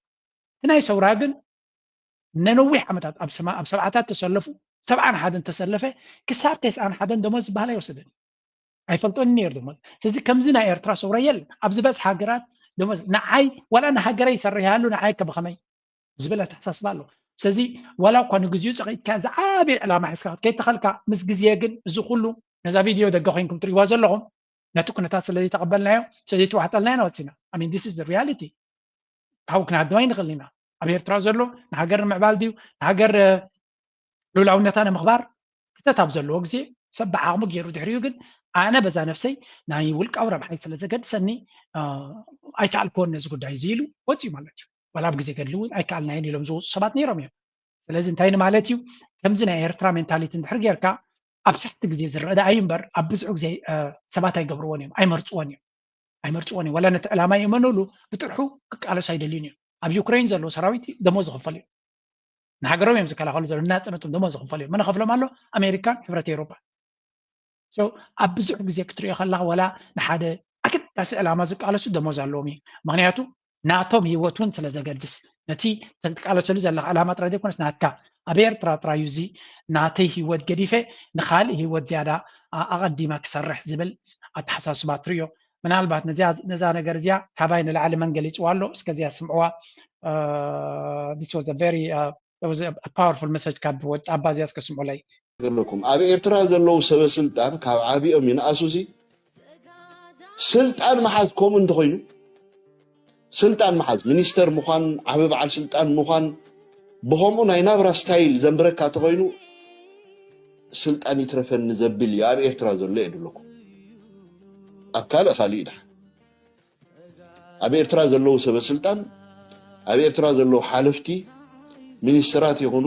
እቲ ናይ ሰውራ ግን ነነዊሕ ዓመታት ኣብ ሰብዓታት ተሰለፉ፣ ሰብዓን ሓደን ተሰለፈ ክሳብ ተስዓን ሓደን ደሞዝ ዝበሃል ኣይወሰደን። ኣይፈልጦን ነይሩ ደሞዝ። ስለዚ ከምዚ ናይ ኤርትራ ሰውራ የለን። ኣብ ዝበዝሕ ሃገራት ደሞዝ ንዓይ ዋላ ንሃገረይ ይሰርሕ ይሃሉ ንዓይ ከ ብኸመይ ዝብል ኣተሓሳስባ ኣሎ። ስለዚ ዋላ እኳ ንግዚኡ ጸቒጥካ ዝዓበየ ዕላማ ሒዝካ ክትከይድ ተኸልካ ምስ ግዜ ግን እዚ ኩሉ ነዛ ቪድዮ ደገ ኮይንኩም ትሪእዋ ዘለኹም ነቲ ኩነታት ስለ ዘይተቐበልናዮ ስለ ዘይተዋሕጠልና ኢና ወፂና። I mean this is the reality። ካብኡ ክንሃድም ኣይንኽእል ኢና። ኣብ ኤርትራ ዘሎ ንሃገር ንምዕባል ድዩ ንሃገር ሉላውነታ ንምኽባር ክተት ኣብ ዘለዎ ግዜ ሰብ ብዓቕሙ ገይሩ ድሕሪኡ ግን ኣነ በዛ ነፍሰይ ናይ ውልቃዊ ረብሓይ ስለ ዘገድሰኒ ኣይከኣልክዎን ነዚ ጉዳይ እዚ ኢሉ ወፂኡ ማለት እዩ። ዋላ ኣብ ግዜ ገድሊ እውን ኣይከኣልናዮን ኢሎም ዝወፁ ሰባት ነይሮም እዮም። ስለዚ እንታይ ንማለት እዩ? ከምዚ ናይ ኤርትራ ሜንታሊቲ እንድሕር ጌርካ ኣብ ሳሕቲ ግዜ ዝረአ ደኣ እዩ እምበር ኣብ ብዙሕ ግዜ ሰባት ኣይገብርዎን እዮም፣ ኣይመርፅዎን እዮም። ኣይመርፅዎን እዮም። ዋላ ነቲ ዕላማ ይእመኑሉ ብጥርሑ ክቃለሱ ኣይደልዩን እዮም። ኣብ ዩክሬን ዘለዉ ሰራዊት ደሞዝ ይኽፈሉ እዮም። ንሃገሮም እዮም ዝከላኸሉ ዘለዉ፣ ንናፅነቶም ደሞዝ ይኽፈሉ እዮም። መን ይኸፍሎም ኣሎ? ኣሜሪካን ሕብረት ኤውሮጳን። ኣብ ብዙሕ ግዜ ክትሪኦ ከለኻ ዋላ ንሓደ ኣገዳሲ ዕላማ ዝቃለሱ ደሞዝ ኣለዎም እዩ። ምክንያቱ ናቶም ህይወት እውን ስለ ዘገድስ ነቲ ትቃለሰሉ ዘለካ ዕላማ ጥራይ ዘይኮነስ ናትካ ኣብ ኤርትራ ጥራይ እዩ እዚ ናተይ ህይወት ገዲፈ ንካልእ ህይወት ዝያዳ ኣቐዲመ ክሰርሕ ዝብል ኣተሓሳስባ ትርእዮ። ምናልባት ነዛ ነገር እዚኣ ካባይ ንላዕሊ መን ገሊፅዋ ኣሎ? እስከዚኣ ስምዕዋ። This was a very powerful message ካብ ወጣባ እዚኣ እስከ ስምዑለይ። ገለኩም ኣብ ኤርትራ ዘለዉ ሰበ ስልጣን ካብ ዓቢኦም ይንኣሱ ሲ ስልጣን መሓዝ ከምኡ እንተኾይኑ ስልጣን መሓዝ ሚኒስተር ምዃን ዓቢ በዓል ስልጣን ምዃን ብኸምኡ ናይ ናብራ ስታይል ዘንብረካ ተኾይኑ ስልጣን ይትረፈኒ ዘብል እዩ ኣብ ኤርትራ ዘሎ የድለኩም ኣብ ካልእ ካልእ ኢዳ ኣብ ኤርትራ ዘለዉ ሰበ ስልጣን ኣብ ኤርትራ ዘለዉ ሓለፍቲ ሚኒስተራት ይኹኑ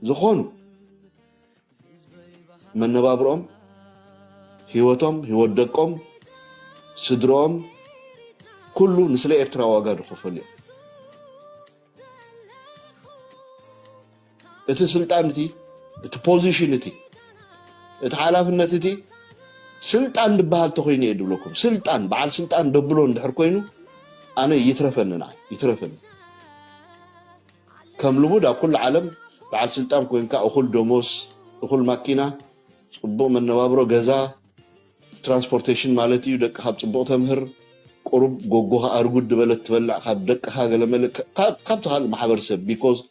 ዝኾኑ መነባብሮኦም ህይወቶም ህይወት ደቆም ስድሮኦም ኩሉ ንስለ ኤርትራ ዋጋ ዝኸፈሉ እዮም እቲ ስልጣን እቲ እቲ ፖዚሽን እቲ እቲ ሓላፍነት እቲ ስልጣን ዝበሃል ተኮይኑ እየ ድብለኩም ስልጣን በዓል ስልጣን ደብሎ እንድሕር ኮይኑ ኣነ ይትረፈኒ ንዓይ ይትረፈኒ ከም ልሙድ ኣብ ኩሉ ዓለም በዓል ስልጣን ኮይንካ እኹል ደሞዝ እኹል ማኪና ፅቡቅ መነባብሮ ገዛ ትራንስፖርቴሽን ማለት እዩ ደቅካ ብፅቡቅ ተምህር ቁሩብ ጎጎኻ ኣርጉድ ዝበለት ትበልዕ ካብ ደቅኻ ገለመለ ካብቲ ካልእ ማሕበረሰብ because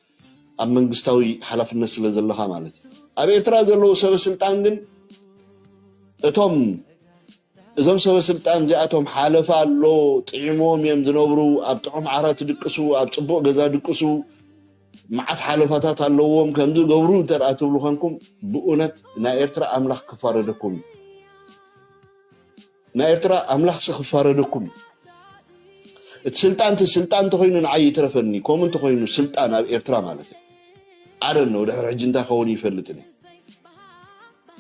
ኣብ መንግስታዊ ሓላፍነት ስለ ዘለኻ ማለት እዩ ኣብ ኤርትራ ዘለዉ ሰበ ስልጣን ግን እቶም እዞም ሰበ ስልጣን እዚኣቶም ሓለፋ ኣሎ ጥዒሞም እዮም ዝነብሩ ኣብ ጥዑም ዓራት ድቅሱ ኣብ ፅቡቅ ገዛ ድቅሱ መዓት ሓለፋታት ኣለዎም ከምዚ ገብሩ እንተ ደኣ ትብሉ ኮንኩም ብእውነት ናይ ኤርትራ ኣምላኽ ክፋረደኩም እዩ ናይ ኤርትራ ኣምላኽሲ ክፋረደኩም እዩ እቲ ስልጣን እቲ ስልጣን እንተኮይኑ ንዓይ ይትረፈኒ ከምኡ እንተኮይኑ ስልጣን ኣብ ኤርትራ ማለት እዩ ኣደን ነው ድሕሪ ሕጂ እንታይ ከውን ይፈልጥን እዩ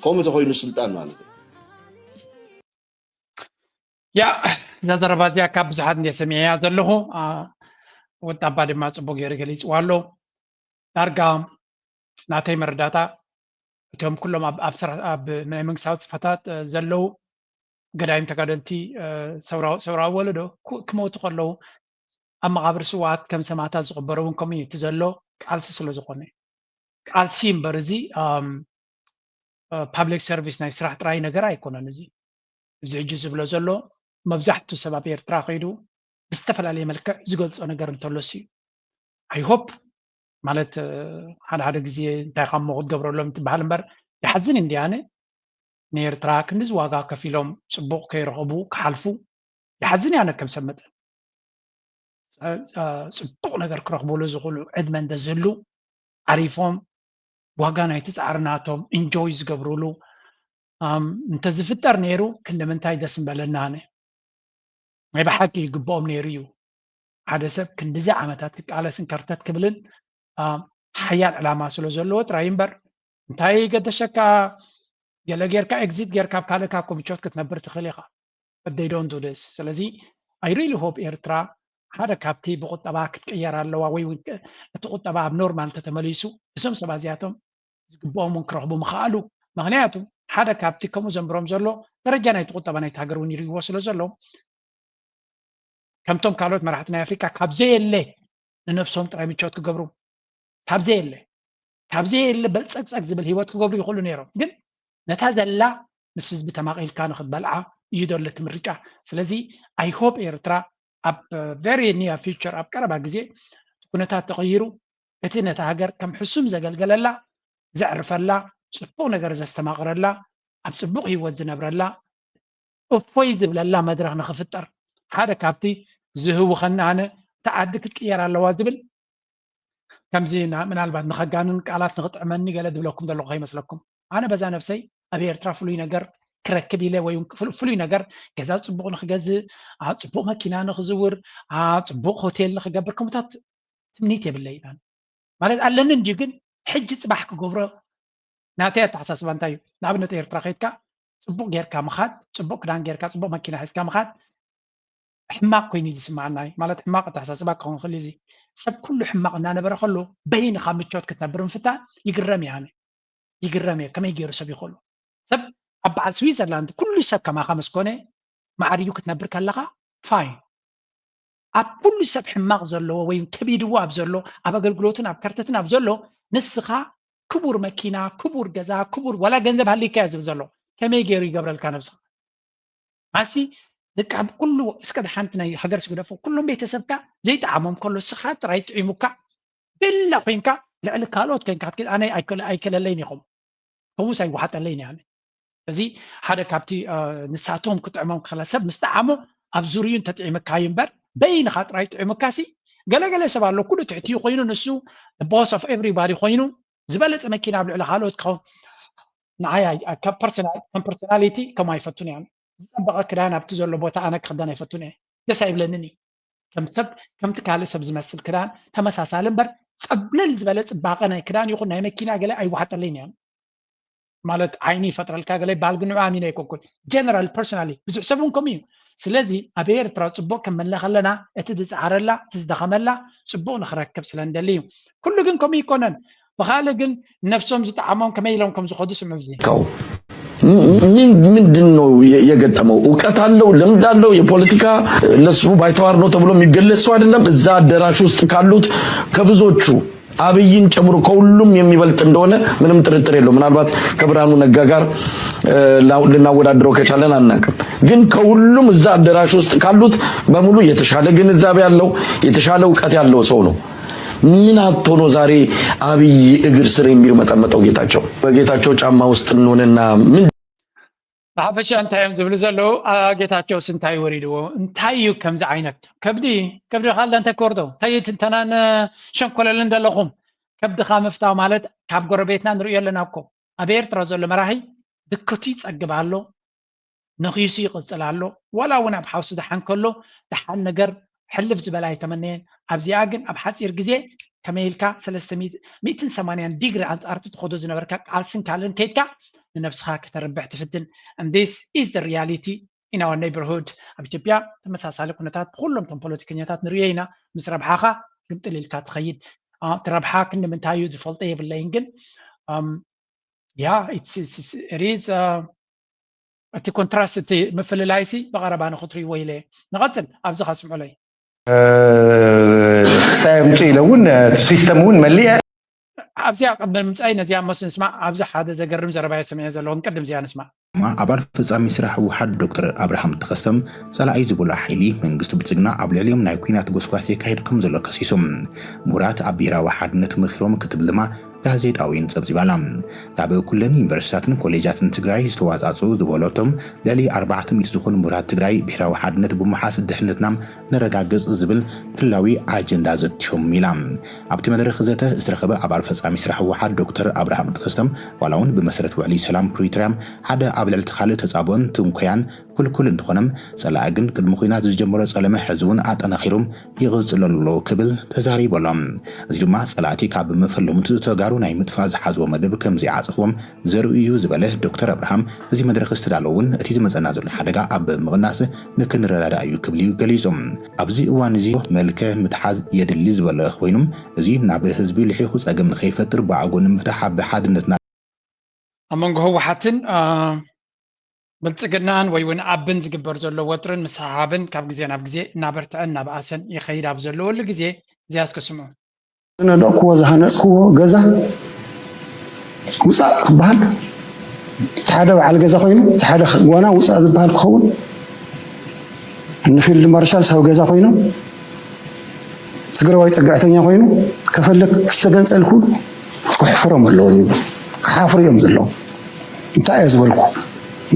ከምኡ እንተኮይኑ ስልጣን ማለት እዩ ያ እዛ ዘረባ እዚኣ ካብ ብዙሓት እንደ ሰሚዐያ ዘለኹ ወጣባ ድማ ፅቡቅ ገይሩ ገሊፅዋ ኣሎ ዳርጋ ናተይ መረዳታ እቶም ኩሎም ኣብ ናይ መንግስታዊ ፅፈታት ዘለዉ ገዳይም ተጋደልቲ ሰውራዊ ወለዶ ክመውቱ ከለዉ ኣብ መቃብር ስዋኣት ከም ሰማእታት ዝቅበሩ እውን ከምኡ እቲ ዘሎ ቃልሲ ስለ ዝኾነ ቃልሲ እምበር እዚ ፓብሊክ ሰርቪስ ናይ ስራሕ ጥራይ ነገር ኣይኮነን እዚ እዚ ሕጂ ዝብሎ ዘሎ መብዛሕቱ ሰብ ኣብ ኤርትራ ከይዱ ብዝተፈላለየ መልክዕ ዝገልፆ ነገር እንተሎስ እዩ ኣይሆፕ ማለት ሓደ ሓደ ግዜ እንታይ ካብ ሞ ክትገብረሎም ትበሃል እምበር ይሓዝን እንዲያነ ንኤርትራ ክንዲዚ ዋጋ ከፊሎም ፅቡቅ ከይረኸቡ ክሓልፉ ይሓዝን ያነ ከም ሰብ መጠን ፅቡቅ ነገር ክረኽብሉ ዝኽእሉ ዕድመ እንተዝህሉ ዓሪፎም ዋጋ ናይቲ ፃዕሪ ናቶም ኢንጆይ ዝገብርሉ እንተዝፍጠር ነይሩ ክንዲ ምንታይ ደስ ምበለና ኣነ ናይ ብሓቂ ይግብኦም ነይሩ እዩ ሓደ ሰብ ክንዲዚ ዓመታት ክቃለስን ከርተት ክብልን ሓያል ዕላማ ስለ ዘለዎ ጥራይ እምበር እንታይ ገደሸካ ገለ ጌርካ ኤግዚት ጌርካ ኣብ ካልእ ካብ ኮምቾት ክትነብር ትኽእል ኢኻ but they don't do this ስለዚ I really hope ኤርትራ ሓደ ካብቲ ብቁጠባ ክትቅየር ኣለዋ ወይ እውን እቲ ቁጠባ ኣብ ኖርማል ተተመሊሱ እዞም ሰባት እዚኣቶም ዝግብኦም እውን ክረኽቡ ምኽኣሉ ምክንያቱ ሓደ ካብቲ ከምኡ ዘንብሮም ዘሎ ደረጃ ናይቲ ቁጠባ ናይቲ ሃገር እውን ይርእይዎ ስለ ዘሎ ከምቶም ካልኦት መራሕቲ ናይ ኣፍሪካ ካብ ዘየለ ንነብሶም ጥራይ ምቾት ክገብሩ ካብ ዘየለ ካብ ዘየለ በልፀግፀግ ዝብል ህይወት ክገብሩ ይኽእሉ ነይሮም ግን ነታ ዘላ ምስ ህዝቢ ተማቒልካ ንክትበልዓ እዩ ዘሎ እቲ ምርጫ ስለዚ I hope ኤርትራ ኣብ very near future ኣብ ቀረባ ግዜ ኩነታት ተቐይሩ እቲ ነታ ሃገር ከም ሕሱም ዘገልገለላ ዘዕርፈላ ፅቡቕ ነገር ዘስተማቕረላ ኣብ ፅቡቕ ህይወት ዝነብረላ እፎይ ዝብለላ መድረኽ ንኽፍጠር ሓደ ካብቲ ዝህውኸና ኣነ እታ ዓዲ ክትቅየር ኣለዋ ዝብል ከምዚ ምናልባት ንኸጋንን ቃላት ንኽጥዕመኒ ገለ ዝብለኩም ዘለኹ ከይመስለኩም ኣነ በዛ ነብሰይ ኣብ ኤርትራ ፍሉይ ነገር ክረክብ ኢለ ወይ ፍሉይ ነገር ገዛ ፅቡቕ ንክገዝእ ኣብ ፅቡቕ መኪና ንክዝውር ኣብ ፅቡቕ ሆቴል ንክገብር ከምታት ትምኒት የብለይ ማለት ኣለኒ እንጂ ግን ሕጂ ፅባሕ ክገብሮ ናተይ ኣተሓሳስባ እንታይ እዩ ንኣብነት ኤርትራ ከይድካ ፅቡቅ ጌርካ ምኻድ ፅቡቅ ክዳን ጌርካ ፅቡቅ መኪና ሒዝካ ምኻድ ሕማቅ ኮይኑ ዝስማዓና እዩ ማለት ሕማቅ ኣተሓሳስባ ክኸውን ክእል እዚ ሰብ ኩሉ ሕማቅ እናነበረ ከሎ በይንካ ምቾት ክትነብር ምፍታን ይግረም እየ ኣነ ይግረም እየ ከመይ ገይሩ ሰብ ይኽእሉ ሰብ ኣብ በዓል ስዊዘርላንድ ኩሉ ሰብ ከማኻ ምስ ኮነ ማዕርዩ ክትነብር ከለኻ ፋይን ኣብ ኩሉ ሰብ ሕማቕ ዘለዎ ወይ ከቢድዎ ኣብ ዘሎ ኣብ ኣገልግሎትን ኣብ ከርተትን ኣብ ዘሎ ንስኻ ክቡር መኪና ክቡር ገዛ ክቡር ዋላ ገንዘብ ሃሊካ እያ ዝብል ዘሎ ከመይ ገይሩ ይገብረልካ ነብስኻ? ኣሲ ደቃ ኩሉ እስከ ሓንቲ ናይ ሃገር ስግደፎ ኩሎም ቤተሰብካ ዘይጠዓሞም ከሎ ስኻ ጥራይ ጥዒሙካ ቤላ ኮይንካ ልዕሊ ካልኦት ኮይንካ ክትክል ኣነ ኣይከለ- ኣይከለለይን ኢኹም ከምኡስ ኣይወሓጠለይን እየ ኣነ። እዚ ሓደ ካብቲ ንሳቶም ክጥዕሞም ክኽእላ ሰብ ምስ ጠዓሞ ኣብ ዙርዩ እንተጥዒምካ እዩ እምበር በይንኻ ጥራይ ጥዒምካሲ ገለገለ ሰብ ኣሎ ኩሉ ትሕትኡ ኮይኑ ንሱ boss of everybody ኮይኑ ዝበለፀ መኪና ኣብ ልዕሊ ካልኦት ክኸውን ንዓይ ከም personality ከም ኣይፈቱን እየ ዝፀበቐ ክዳን ኣብቲ ዘሎ ቦታ ኣነ ክኽደን ኣይፈቱን እየ ደስ ኣይብለንን እዩ ከም ሰብ ከምቲ ካልእ ሰብ ዝመስል ክዳን ተመሳሳሊ እምበር ፀብለል ዝበለ ፅባቐ ናይ ክዳን ይኹን ናይ መኪና ገለ ኣይወሓጠለይን እየ ማለት ዓይኒ ይፈጥረልካ ገለ ባል ግን ንዑ ኣሚነ ኣይኮንኩን general personally ብዙሕ ሰብ እውን ከምኡ እዩ ስለዚ ኣብ ኤርትራ ፅቡቅ ክንመለ ከለና እቲ ዝፀዓረላ እቲ ዝደኸመላ ፅቡቅ ንክረክብ ስለ ንደሊ እዩ ኩሉ ግን ከምኡ ይኮነን ብካልእ ግን ነብሶም ዝጠዓሞም ከመይ ኢሎም ከም ዝኸዱ ስምዑ እዚ ካው ምንድን ነው የገጠመው? እውቀት አለው፣ ልምድ አለው፣ የፖለቲካ ለሱ ባይተዋር ነው ተብሎ የሚገለጽ ሰው አይደለም። እዛ አዳራሽ ውስጥ ካሉት ከብዙዎቹ አብይን ጨምሮ ከሁሉም የሚበልጥ እንደሆነ ምንም ጥርጥር የለው። ምናልባት ከብርሃኑ ነጋ ጋር ልናወዳድረው ከቻለን አናውቅም። ግን ከሁሉም እዛ አዳራሽ ውስጥ ካሉት በሙሉ የተሻለ ግንዛቤ ያለው የተሻለ እውቀት ያለው ሰው ነው። ምን አጥቶ ነው ዛሬ አብይ እግር ስር የሚርመጠመጠው ጌታቸው? በጌታቸው ጫማ ውስጥ እንሆንና ምን ብሓፈሻ እንታይ እዮም ዝብሉ ዘለዉ ጌታቸውስ እንታይ ወሪድዎ እንታይ እዩ ከምዚ ዓይነት ከብዲ ከብዲ ካልዳ እንታይ ክወርዶ እንታይ ትንተናን ሸንኮለልን ዘለኹም ከብድኻ ምፍታው ማለት ካብ ጎረቤትና ንሪኦ ኣለና እኮ ኣብ ኤርትራ ዘሎ መራሒ ድክቱ ይፀግብ ኣሎ ነኺሱ ይቕፅል ኣሎ ዋላ እውን ኣብ ሓውሲ ደሓን ከሎ ደሓን ነገር ሕልፍ ዝበለ ኣይተመነየን ኣብዚኣ ግን ኣብ ሓፂር ግዜ ከመይ ኢልካ ሰለስተ ሚእትን ሰማንያን ዲግሪ ኣንፃርቲ ትኸዶ ዝነበርካ ቃልስን ካልእን ከይድካ ንነብስኻ ከተርብሕ ትፍትን and this is the reality in our neighborhood ኣብ ኢትዮጵያ ተመሳሳሊ ኩነታት ብኩሎም ቶም ፖለቲከኛታት ንሪኦ ኢና ምስ ረብሓኻ ግምጥል ኢልካ ትኸይድ እቲ ረብሓ ክንዲ ምንታይ እዩ ዝፈልጦ የብለይን ግን yeah it's it's it's- it is uh, እቲ ኮንትራስት እቲ ምፍልላይ ሲ ብቐረባ ንክትሪእዎ ኢለ ንቐፅል ኣብዚ ከስምዑለይ ክስታይ ምፁ ኢለ እውን እቲ ሲስተም እውን መሊአ ኣብዚኣ ቅድሚ ምምፃይ ነዚኣ መስ ንስማዕ ኣብዚ ሓደ ዘገርም ዘረባ እየ ሰሚዐ ዘለኹ ንቅድም እዚኣ ንስማዕ ኣባል ፈፃሚ ስራሕ ህወሓት ዶክተር ኣብርሃም ተኸስተ ፀላኢ ዝበሎ ሓይሊ መንግስቲ ብልፅግና ኣብ ልዕሊኦም ናይ ኲናት ጎስጓስ የካይድ ከም ዘሎ ከሲሶም። ምሁራት ኣብ ብሄራዊ ሓድነት መኺሮም ክትብል ድማ ጋዜጣዊን ፀብፂባላ። ካብ ኩለን ዩኒቨርሲቲታትን ኮሌጃትን ትግራይ ዝተዋፃፅኡ ዝበለቶም ልዕሊ ኣርባዕተ ሚእቲ ዝኾኑ ምሁራት ትግራይ ብሄራዊ ሓድነት ብምሓዝ ድሕነትና ነረጋግፅ ዝብል ክልላዊ ኣጀንዳ ዘትዮም ኢላ። ኣብቲ መድረኽ ዘተ ዝተረኸበ ኣባል ፈፃሚ ስራሕ ህወሓት ዶክተር ኣብርሃም ተኸስተ ዋላ እውን ብመሰረት ውዕሊ ሰላም ፕሪቶርያ ሓደ ኣብ ልዕሊ እቲ ካልእ ተፃብኦን ትንኮያን ክልኩል እንተኾነ ፀላኢ ግን ቅድሚ ኲናት ዝጀመሮ ፀለመ ሕዚ እውን ኣጠናኺሩ ይቕፅለሉ ኣሎ ክብል ተዛሪቡ ኣሎ። እዚ ድማ ፀላእቲ ካብ መፈለሙት ተጋሩ ናይ ምጥፋእ ዝሓዝዎ መደብ ከም ዘይዓፀኽዎም ዘርኢ እዩ ዝበለ ዶክተር ኣብርሃም እዚ መድረኽ ዝተዳለወ እውን እቲ ዝመፀና ዘሎ ሓደጋ ኣብ ምቕናስ ንክንረዳዳእ እዩ ክብል እዩ ገሊፁ። ኣብዚ እዋን እዚ መልከ ምትሓዝ የድሊ ዝበለ ኮይኑ እዚ ናብ ህዝቢ ልሒኹ ፀገም ንከይፈጥር ብኣጎ ንምፍታሕ ኣብ ሓድነትና ኣብ መንጎ ህወሓትን ብልፅግናን ወይ እውን ኣብን ዝግበር ዘሎ ወጥርን ምስሕሓብን ካብ ግዜ ናብ ግዜ እናበርትዐን እናበኣሰን ይኸይድ ኣብ ዘለወሉ ግዜ እዚኣ እስከ ስምዑ ዝነደቕክዎ ዝሃነፅክዎ ገዛ ውፃእ ክበሃል እቲ ሓደ በዓል ገዛ ኮይኑ እቲ ሓደ ጓና ውፃእ ዝበሃል ክኸውን ንፊልድ ማርሻል ሰብ ገዛ ኮይኑ ትግራዋይ ፅግዕተኛ ኮይኑ ከፈልክ ዝተገንፀልኩ ክሕፍሮም ኣለዎ ዝብል ክሓፍሩ እዮም ዘለዉ እንታይ እየ ዝበልኩ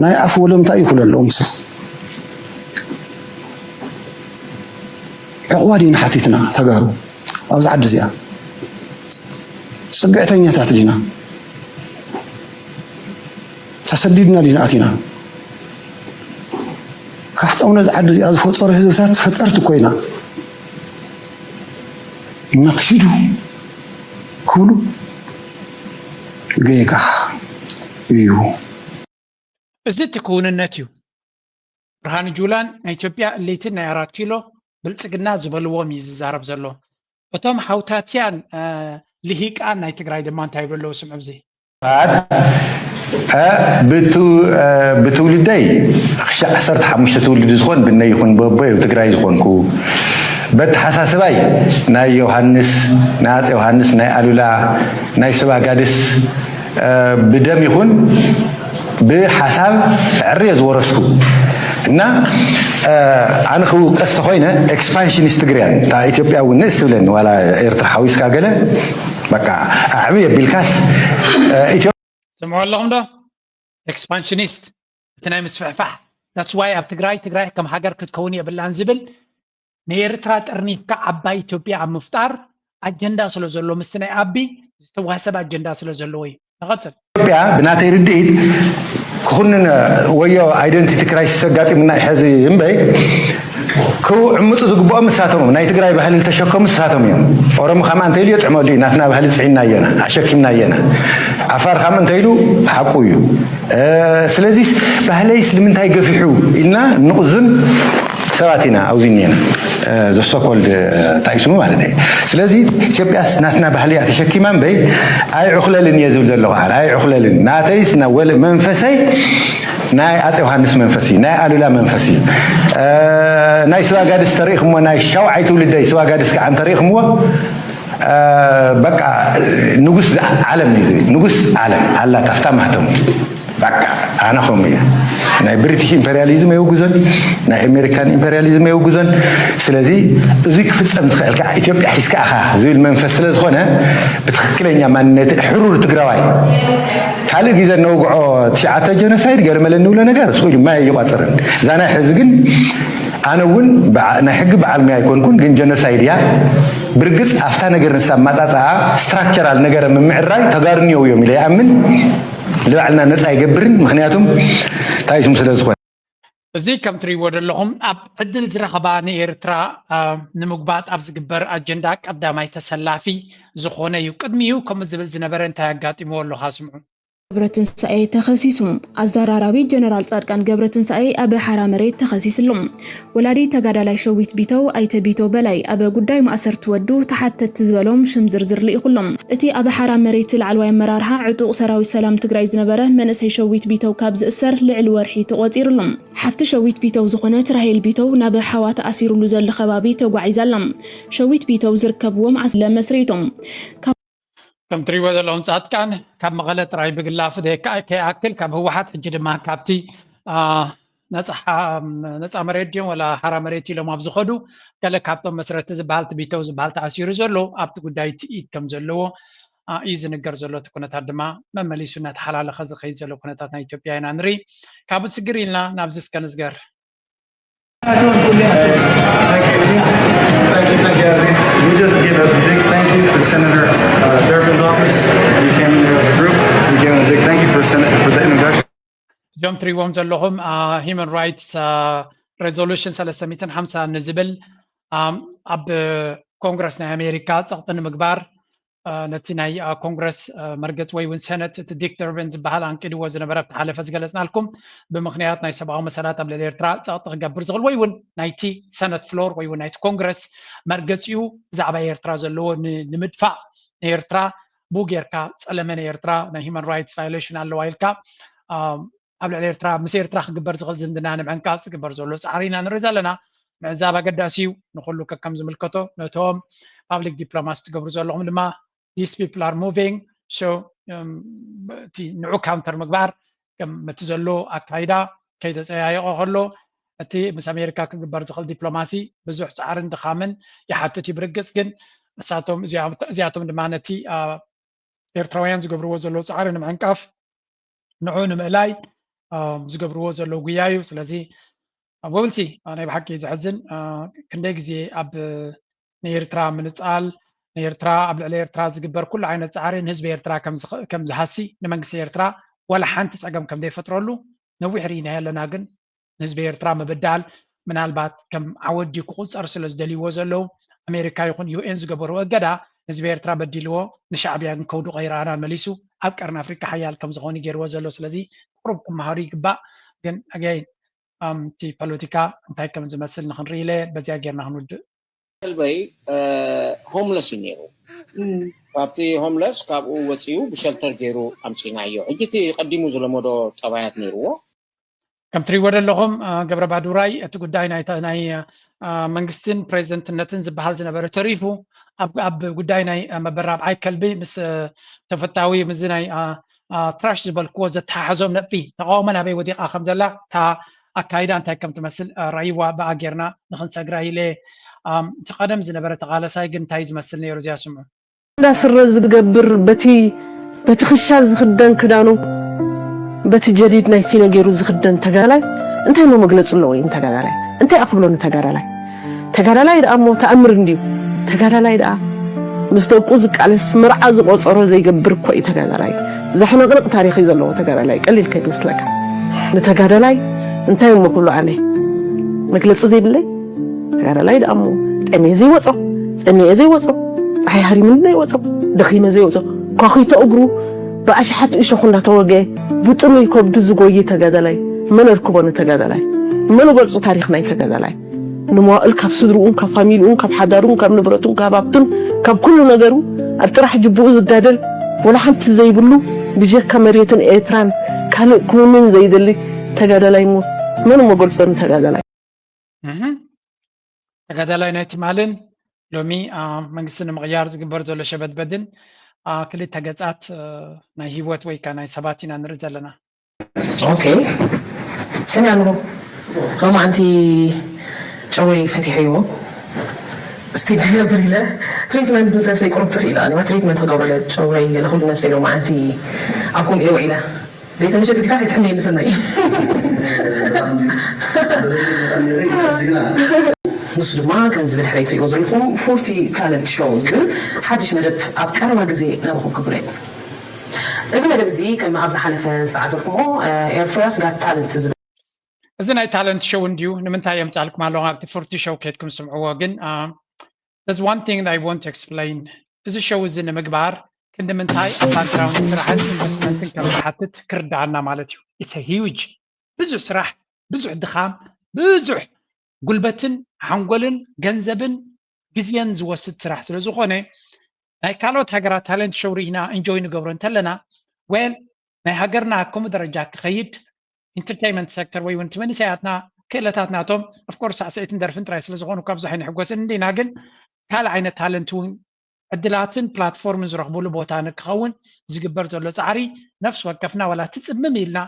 ናይ ኣፍ ወለምታ እዩ ክብሉ ኣለዎም ሰብ ዕቑባ ድዩ ንሓቲትና ተጋሩ ኣብዚ ዓዲ እዚኣ ፅግዕተኛታት ዲና ተሰዲድና ዲና ኣቲና ካብቶም ነዚ ዓዲ እዚኣ ዝፈጠሩ ህዝብታት ፈጠርቲ ኮይና ነኺዱ ክብሉ ጌጋ እዩ። እዚ እቲ ክውንነት እዩ። ብርሃኑ ጁላን ናይ ኢትዮጵያ እሌይትን ናይ ኣራት ኪሎ ብልፅግና ዝበልዎም እዩ ዝዛረብ ዘሎ። እቶም ሓውታትያን ልሂቃን ናይ ትግራይ ድማ እንታይ ይብሉ ኣለዉ ስምዑ እዚ። ብትውልደይ ክሻዕ ዓሰርተ ሓሙሽተ ትውልዲ ዝኾን ብነይ ይኹን በቦይ ኣብ ትግራይ ዝኾንኩ በተሓሳስባይ ናይ ዮሃንስ ናይ ኣፀ ዮሃንስ ናይ ኣሉላ ናይ ስባጋድስ ብደም ይኹን ብሓሳብ ዕርየ ዝወረስኩ እና ኣነ ክውቀስ ተኮይነ ኤክስፓንሽኒስት ትግርያን እታ ኢትዮጵያ እውን ንእስ ትብለኒ ዋላ ኤርትራ ሓዊስካ ገለ በቃ ኣዕብየ ቢልካስ ስምዑ ኣለኹም ዶ? ኤክስፓንሽኒስት እቲ ናይ ምስፍሕፋሕ that's why ኣብ ትግራይ ትግራይ ከም ሃገር ክትከውን የብላን ዝብል ንኤርትራ ጠርኒፍካ ዓባይ ኢትዮጵያ ኣብ ምፍጣር ኣጀንዳ ስለ ዘሎ ምስቲ ናይ ኣቢ ዝተዋሰብ ኣጀንዳ ስለ ዘለዎ እዩ። ንቐፅል። ኢትዮጵያ ብናተይ ርድኢት ክኹንን ወዮ ኣይደንቲቲ ክራይሲስ ኣጋጢሙና እዩ ሕዚ እምበይ ክዕምፁ ዝግብኦም ንሳቶም እዮም። ናይ ትግራይ ባህሊ ዝተሸከሙ ንሳቶም እዮም። ኦሮሞ ከምኣ እንተኢሉ የጥዕመሉ እዩ። ናትና ባህሊ ፅዒናዮ ኢና፣ ኣሸኪምናዮ ኢና። ዓፋር ከምኡ እንተኢሉ ሓቁ እዩ። ስለዚስ ባህለይስ ንምንታይ ገፊሑ ኢልና ንቕዙን ሰባት ኢና ኣብዚ እኒኤና። ዘሶኮልድ ታይስሙ ማለት እዩ። ስለዚ ኢትዮጵያስ ናትና ባህሊ እያ ተሸኪማ እምበይ ኣይዕኹለልን እየ ዝብል ዘለኹ ኣነ ኣይዕኹለልን ናተይስ ወለ መንፈሰይ ናይ ኣፀ ዮሃንስ መንፈስ እዩ፣ ናይ ኣሉላ መንፈስ እዩ። ናይ ስባጋድስ ተሪእኹምዎ ናይ ሻውዓይ ትውልደይ ስባጋድስ ከዓ እንተሪእኹምዎ በቃ ንጉስ ዓለም እዩ ዝብል ንጉስ ዓለም ኣላ ታፍታ ማህተሙ በቃ ኣነ ከምኡ እየ ናይ ብሪቲሽ ኢምፔሪያሊዝም የውግዞን ናይ ኣሜሪካን ኢምፔሪያሊዝም የውግዞን ስለዚ እዙይ ክፍፀም ዝኽእል ከዓ ኢትዮጵያ ሒዝካ ኢኻ ዝብል መንፈስ ስለ ዝኾነ ብትኽክለኛ ማንነት ሕሩር ትግራዋይ ካልእ ግዜ ነውግዖ ትሽዓተ ጀኖሳይድ ገለ መለ እንብሎ ነገር ስኢሉ ማይ ኣይቋፅርን እዛ ናይ ሕዚ ግን ኣነ እውን ናይ ሕጊ በዓል ሙያ ኣይኮንኩን ግን ጀኖሳይድ እያ ብርግፅ ኣብታ ነገር ንሳ ኣማፃፅኣ ስትራክቸራል ነገረ ምምዕራይ ተጋሩ እኒአው እዮም ኢለ ይኣምን ንባዕልና ነፃ ኣይገብርን ምክንያቱም ታይስሙ ስለ ዝኾነ እዚ ከም ትርእይዎ ዘለኹም ኣብ ዕድል ዝረኸባ ንኤርትራ ንምጉባጥ ኣብ ዝግበር ኣጀንዳ ቀዳማይ ተሰላፊ ዝኾነ እዩ። ቅድሚኡ ከምኡ ዝብል ዝነበረ እንታይ ኣጋጢምዎ ኣሎ ካስምዑ። ገብረትንሳኤ ተኸሲሱ። ኣዘራራቢ ጀነራል ፃድቃን ገብረትንሳኤ ኣብ ሓራ መሬት ተኸሲስሉ። ወላዲ ተጋዳላይ ሸዊት ቢተው ኣይተ ቢተው በላይ ኣብ ጉዳይ ማእሰርቲ ወዱ ተሓተትቲ ዝበሎም ሽም ዝርዝር ልኢኹሎም። እቲ ኣብ ሓራ መሬት ላዕለዋይ ኣመራርሓ ዕጡቕ ሰራዊት ሰላም ትግራይ ዝነበረ መንእሰይ ሸዊት ቢተው ካብ ዝእሰር ልዕሊ ወርሒ ተቖፂሩሉ። ሓፍቲ ሸዊት ቢተው ዝኾነት ራሄል ቢተው ናብ ሓዋ ተኣሲሩሉ ዘሎ ከባቢ ተጓዒዛ ኣላ። ሸዊት ቢተው ዝርከብዎም ዓስለ መስሪቶም። ከም ትሪእዎ ዘለኹም ፃድቃን ካብ መቐለ ጥራይ ብግላፍ ከይኣክል ካብ ህወሓት ሕጂ ድማ ካብቲ ነፃ መሬት ድዮም ወላ ሓራ መሬት ኢሎም ኣብ ዝኸዱ ገለ ካብቶም መስረቲ ዝበሃል ትቢተው ዝበሃል ተኣሲሩ ዘሎ ኣብቲ ጉዳይ ትኢት ከም ዘለዎ እዩ ዝንገር ዘሎ እቲ ኩነታት ድማ መመሊሱ እናተሓላለኸ ዝኸይድ ዘሎ ኩነታት ናይ ኢትዮጵያ ኢና ንርኢ ካብኡ ስግር ኢልና ናብዚ እስከ ንዝገር We just give a big thank you to Senator uh, Durbin's office. We came in there as a group. We give him a big thank you for, Sen- for the introduction. እዚኦም ትሪእዎም ዘለኹም human rights resolution ሰለስተ ሚእትን ሓምሳን ንዝብል ኣብ ኮንግረስ ናይ ኣሜሪካ ፀቕጢ ንምግባር ነቲ ናይ ኮንግረስ መርገፂ ወይ እውን ሰነት እቲ ዲክ ደርበን ዝበሃል ኣንቂድዎ ዝነበረ ኣብቲ ሓለፈ ዝገለፅናልኩም ብምክንያት ናይ ሰብኣዊ መሰላት ኣብ ልዕሊ ኤርትራ ፀቕጢ ክገብር ዝኽእል ወይ እውን ናይቲ ሰነት ፍሎር ወይ እውን ናይቲ ኮንግረስ መርገፂኡ ብዛዕባ ኤርትራ ዘለዎ ንምድፋእ ንኤርትራ ብኡ ጌርካ ፀለመ ናይ ኤርትራ ናይ human rights violation ኣለዋ ኢልካ ኣብ ልዕሊ ኤርትራ ምስ ኤርትራ ክግበር ዝኽእል ዝምድና ንምዕንቃፅ ዝግበር ዘሎ ፃዕሪ ኢና ንርኢ ዘለና ምዕዛብ ኣገዳሲ እዩ ንኩሉ ከከም ዝምልከቶ ነቶም public diplomacy ትገብሩ ዘለኹም ድማ these people are moving so እቲ ንዑ counter ምግባር ከም እቲ ዘሎ ኣካይዳ ከይተፀያየቐ ከሎ እቲ ምስ ኣሜሪካ ክግበር ዝኽእል ዲፕሎማሲ ብዙሕ ፃዕርን ድኻምን ይሓትት እዩ ብርግፅ ግን እሳቶም እዚኣቶም ድማ ነቲ ኤርትራውያን ዝገብርዎ ዘለዉ ፃዕሪ ንምዕንቃፍ ንዑ ንምእላይ ዝገብርዎ ዘለዉ ጉያ እዩ ስለዚ ወብልሲ ናይ ብሓቂ ዘሕዝን ክንደይ ግዜ ኣብ ንኤርትራ ምንፃል ንኤርትራ ኣብ ልዕሊ ኤርትራ ዝግበር ኩሉ ዓይነት ፃዕሪ ንህዝቢ ኤርትራ ከም ዝሃሲ ንመንግስቲ ኤርትራ ዋላ ሓንቲ ፀገም ከም ዘይፈጥረሉ ነዊሕ ርኢናዮ ኣለና ግን ንህዝቢ ኤርትራ ምብዳል ምናልባት ከም ዓወዲ ክቁፀር ስለ ዝደልይዎ ዘለዉ ኣሜሪካ ይኹን ዩኤን ዝገበርዎ እገዳ ንህዝቢ ኤርትራ በዲልዎ ንሻዕብያ ግን ከውድቆ ይረኣና መሊሱ ኣብ ቀርኒ ኣፍሪካ ሓያል ከም ዝኾነ ገይርዎ ዘሎ ስለዚ ቁሩብ ክመሃሩ ይግባእ ግን ኣገይ እቲ ፖለቲካ እንታይ ከም ዝመስል ንክንርኢ ኢለ በዚኣ ጌርና ክንውድእ ከልበይ ሆምለስ እዩ ነይሩ ካብቲ ሆምለስ ካብኡ ወፂኡ ብሸልተር ገይሩ ኣምፂናዮ ሕጂ እቲ ቀዲሙ ዝለመዶ ጠባያት ነይርዎ ከም ትሪእዎ ዘለኹም ገብረ ባዱራይ እቲ ጉዳይ ናይ መንግስትን ፕሬዚደንትነትን ዝበሃል ዝነበረ ተሪፉ ኣብ ጉዳይ ናይ መበራብዓይ ከልቢ ምስ ተፈታዊ ምዚ ናይ ትራሽ ዝበልክዎ ዘተሓሕዞም ነጥቢ፣ ተቃውሞ ናበይ ወዲቃ ከም ዘላ፣ እታ ኣካይዳ እንታይ ከም ትመስል ራይዋ ብኣ ጌርና ንክንሰግራ ኢለ። እቲ ቀደም ዝነበረ ተቃለሳይ ግን እንታይ ዝመስል ነይሩ እዚኣ ስምዑ። እንዳ ስረ ዝገብር በቲ በቲ ክሻ ዝኽደን ክዳኑ በቲ ጀዲድ ናይ ፊኖ ገይሩ ዝኽደን ተጋዳላይ እንታይ ሞ መግለፂ ኣለዎ? ይም ተጋዳላይ እንታይ ኣኽብሎ ንተጋዳላይ? ተጋዳላይ ደኣ እሞ ተኣምር እንድዩ። ተጋዳላይ ደኣ ምስ ደቁ ዝቃለስ መርዓ ዝቆፀሮ ዘይገብር እኮ እዩ ተጋዳላይ። ዘሕነቕንቕ ታሪኽ እዩ ዘለዎ ተጋዳላይ። ቀሊል ከይመስለካ። ንተጋዳላይ እንታይ እሞ ክብሎ ኣነ መግለፂ ዘይብለይ? ተጋዳላይ ደኣ እሞ ጠምየ ዘይወፆ፣ ፀሚኤ ዘይወፆ፣ ፀሓይ ሃሪሙኒ ዘይወፆ፣ ደኺመ ዘይወፆ፣ ኳኺቶ እግሩ ብኣሽሓት እሾኹ እንዳተወገ ብጥሙይ ከብዱ ዝጎይ ተጋዳላይ መን ኣርክቦ ንተጋዳላይ? መን ገልፁ ታሪኽ ናይ ተጋዳላይ? ንመዋእል ካብ ስድርኡን ካብ ፋሚልኡን ካብ ሓዳሩን ካብ ንብረቱን ካብ ሃብቱን ካብ ኩሉ ነገሩ ኣብ ጥራሕ ጅብኡ ዝጋደል ወላ ሓንቲ ዘይብሉ ብጀካ መሬትን ኤርትራን ካልእ ክውንን ዘይደሊ ተጋዳላይ እሞ መን እሞ ገልጾ ንተጋዳላይ? ተጋዳላይ ናይ ትማልን ሎሚ መንግስቲ ንምቕያር ዝግበር ዘሎ ሸበድበድን ክልተ ገጻት ናይ ህይወት ወይ ከዓ ናይ ሰባት ኢና ንርኢ ዘለና። ኦኬ ሰሚዕ ኣለኹ። ሎማዓንቲ ጨጉረይ ፈቲሐዮ ስቲል ክገብር ኢለ ትሪትመንት ምስ ነብሰይ ቁሩብ ትርኢ ኢለ ኣነ ትሪትመንት ክገብረለ ጨጉረይ ገለ ኩሉ ነብሰይ ሎማዓንቲ ኣብ ከምኡ እየ ውዒለ። ለይቲ ምሸት እዚካ ከይትሕመየኒ ሰናይ። ንሱ ድማ ከምዚ ብድሕረይ ትሪእዎ ዘለኹም ፎርቲ ታለንት ሾው ዝብል ሓድሽ መደብ ኣብ ቀረባ ግዜ ናባኹም ክብረ እዩ። እዚ መደብ እዚ ከም ኣብ ዝሓለፈ ዝተዓዘብኩሞ ኤርትራስ ጋት ታለንት ዝብል እዚ ናይ ታለንት ሾው እንድዩ ንምንታይ የምፃልኩም ኣለኹ ኣብቲ ፎርቲ ሾው ከድኩም ስምዕዎ ግን there's one thing I want to explain እዚ ሾው እዚ ንምግባር ክንዲ ምንታይ ኣብ ባክግራውንድ ስራሕን ኢንቨስትመንትን ከም ዝሓትት ክርድኣና ማለት እዩ it's huge ብዙሕ ስራሕ ብዙሕ ድኻም ብዙሕ ጉልበትን ሓንጎልን ገንዘብን ግዜን ዝወስድ ስራሕ ስለ ዝኾነ ናይ ካልኦት ሃገራት ታለንት ሾው ርኢና እንጆይ ንገብሮ እንተለና well ናይ ሃገርና ኣብ ከምኡ ደረጃ ክኸይድ ኢንተርቴይንመንት ሴክተር ወይ እውን እቲ መንእሰያትና ክእለታት ናቶም ኦፍኮርስ ሳዕስዒትን ደርፍን ጥራይ ስለ ዝኾኑ ካብዚ ኣይንሕጎስን እንዲና ግን ካልእ ዓይነት ታለንት እውን ዕድላትን ፕላትፎርምን ዝረኽብሉ ቦታ ንክኸውን ዝግበር ዘሎ ፃዕሪ ነፍሲ ወከፍና ዋላ ትፅምም ኢልና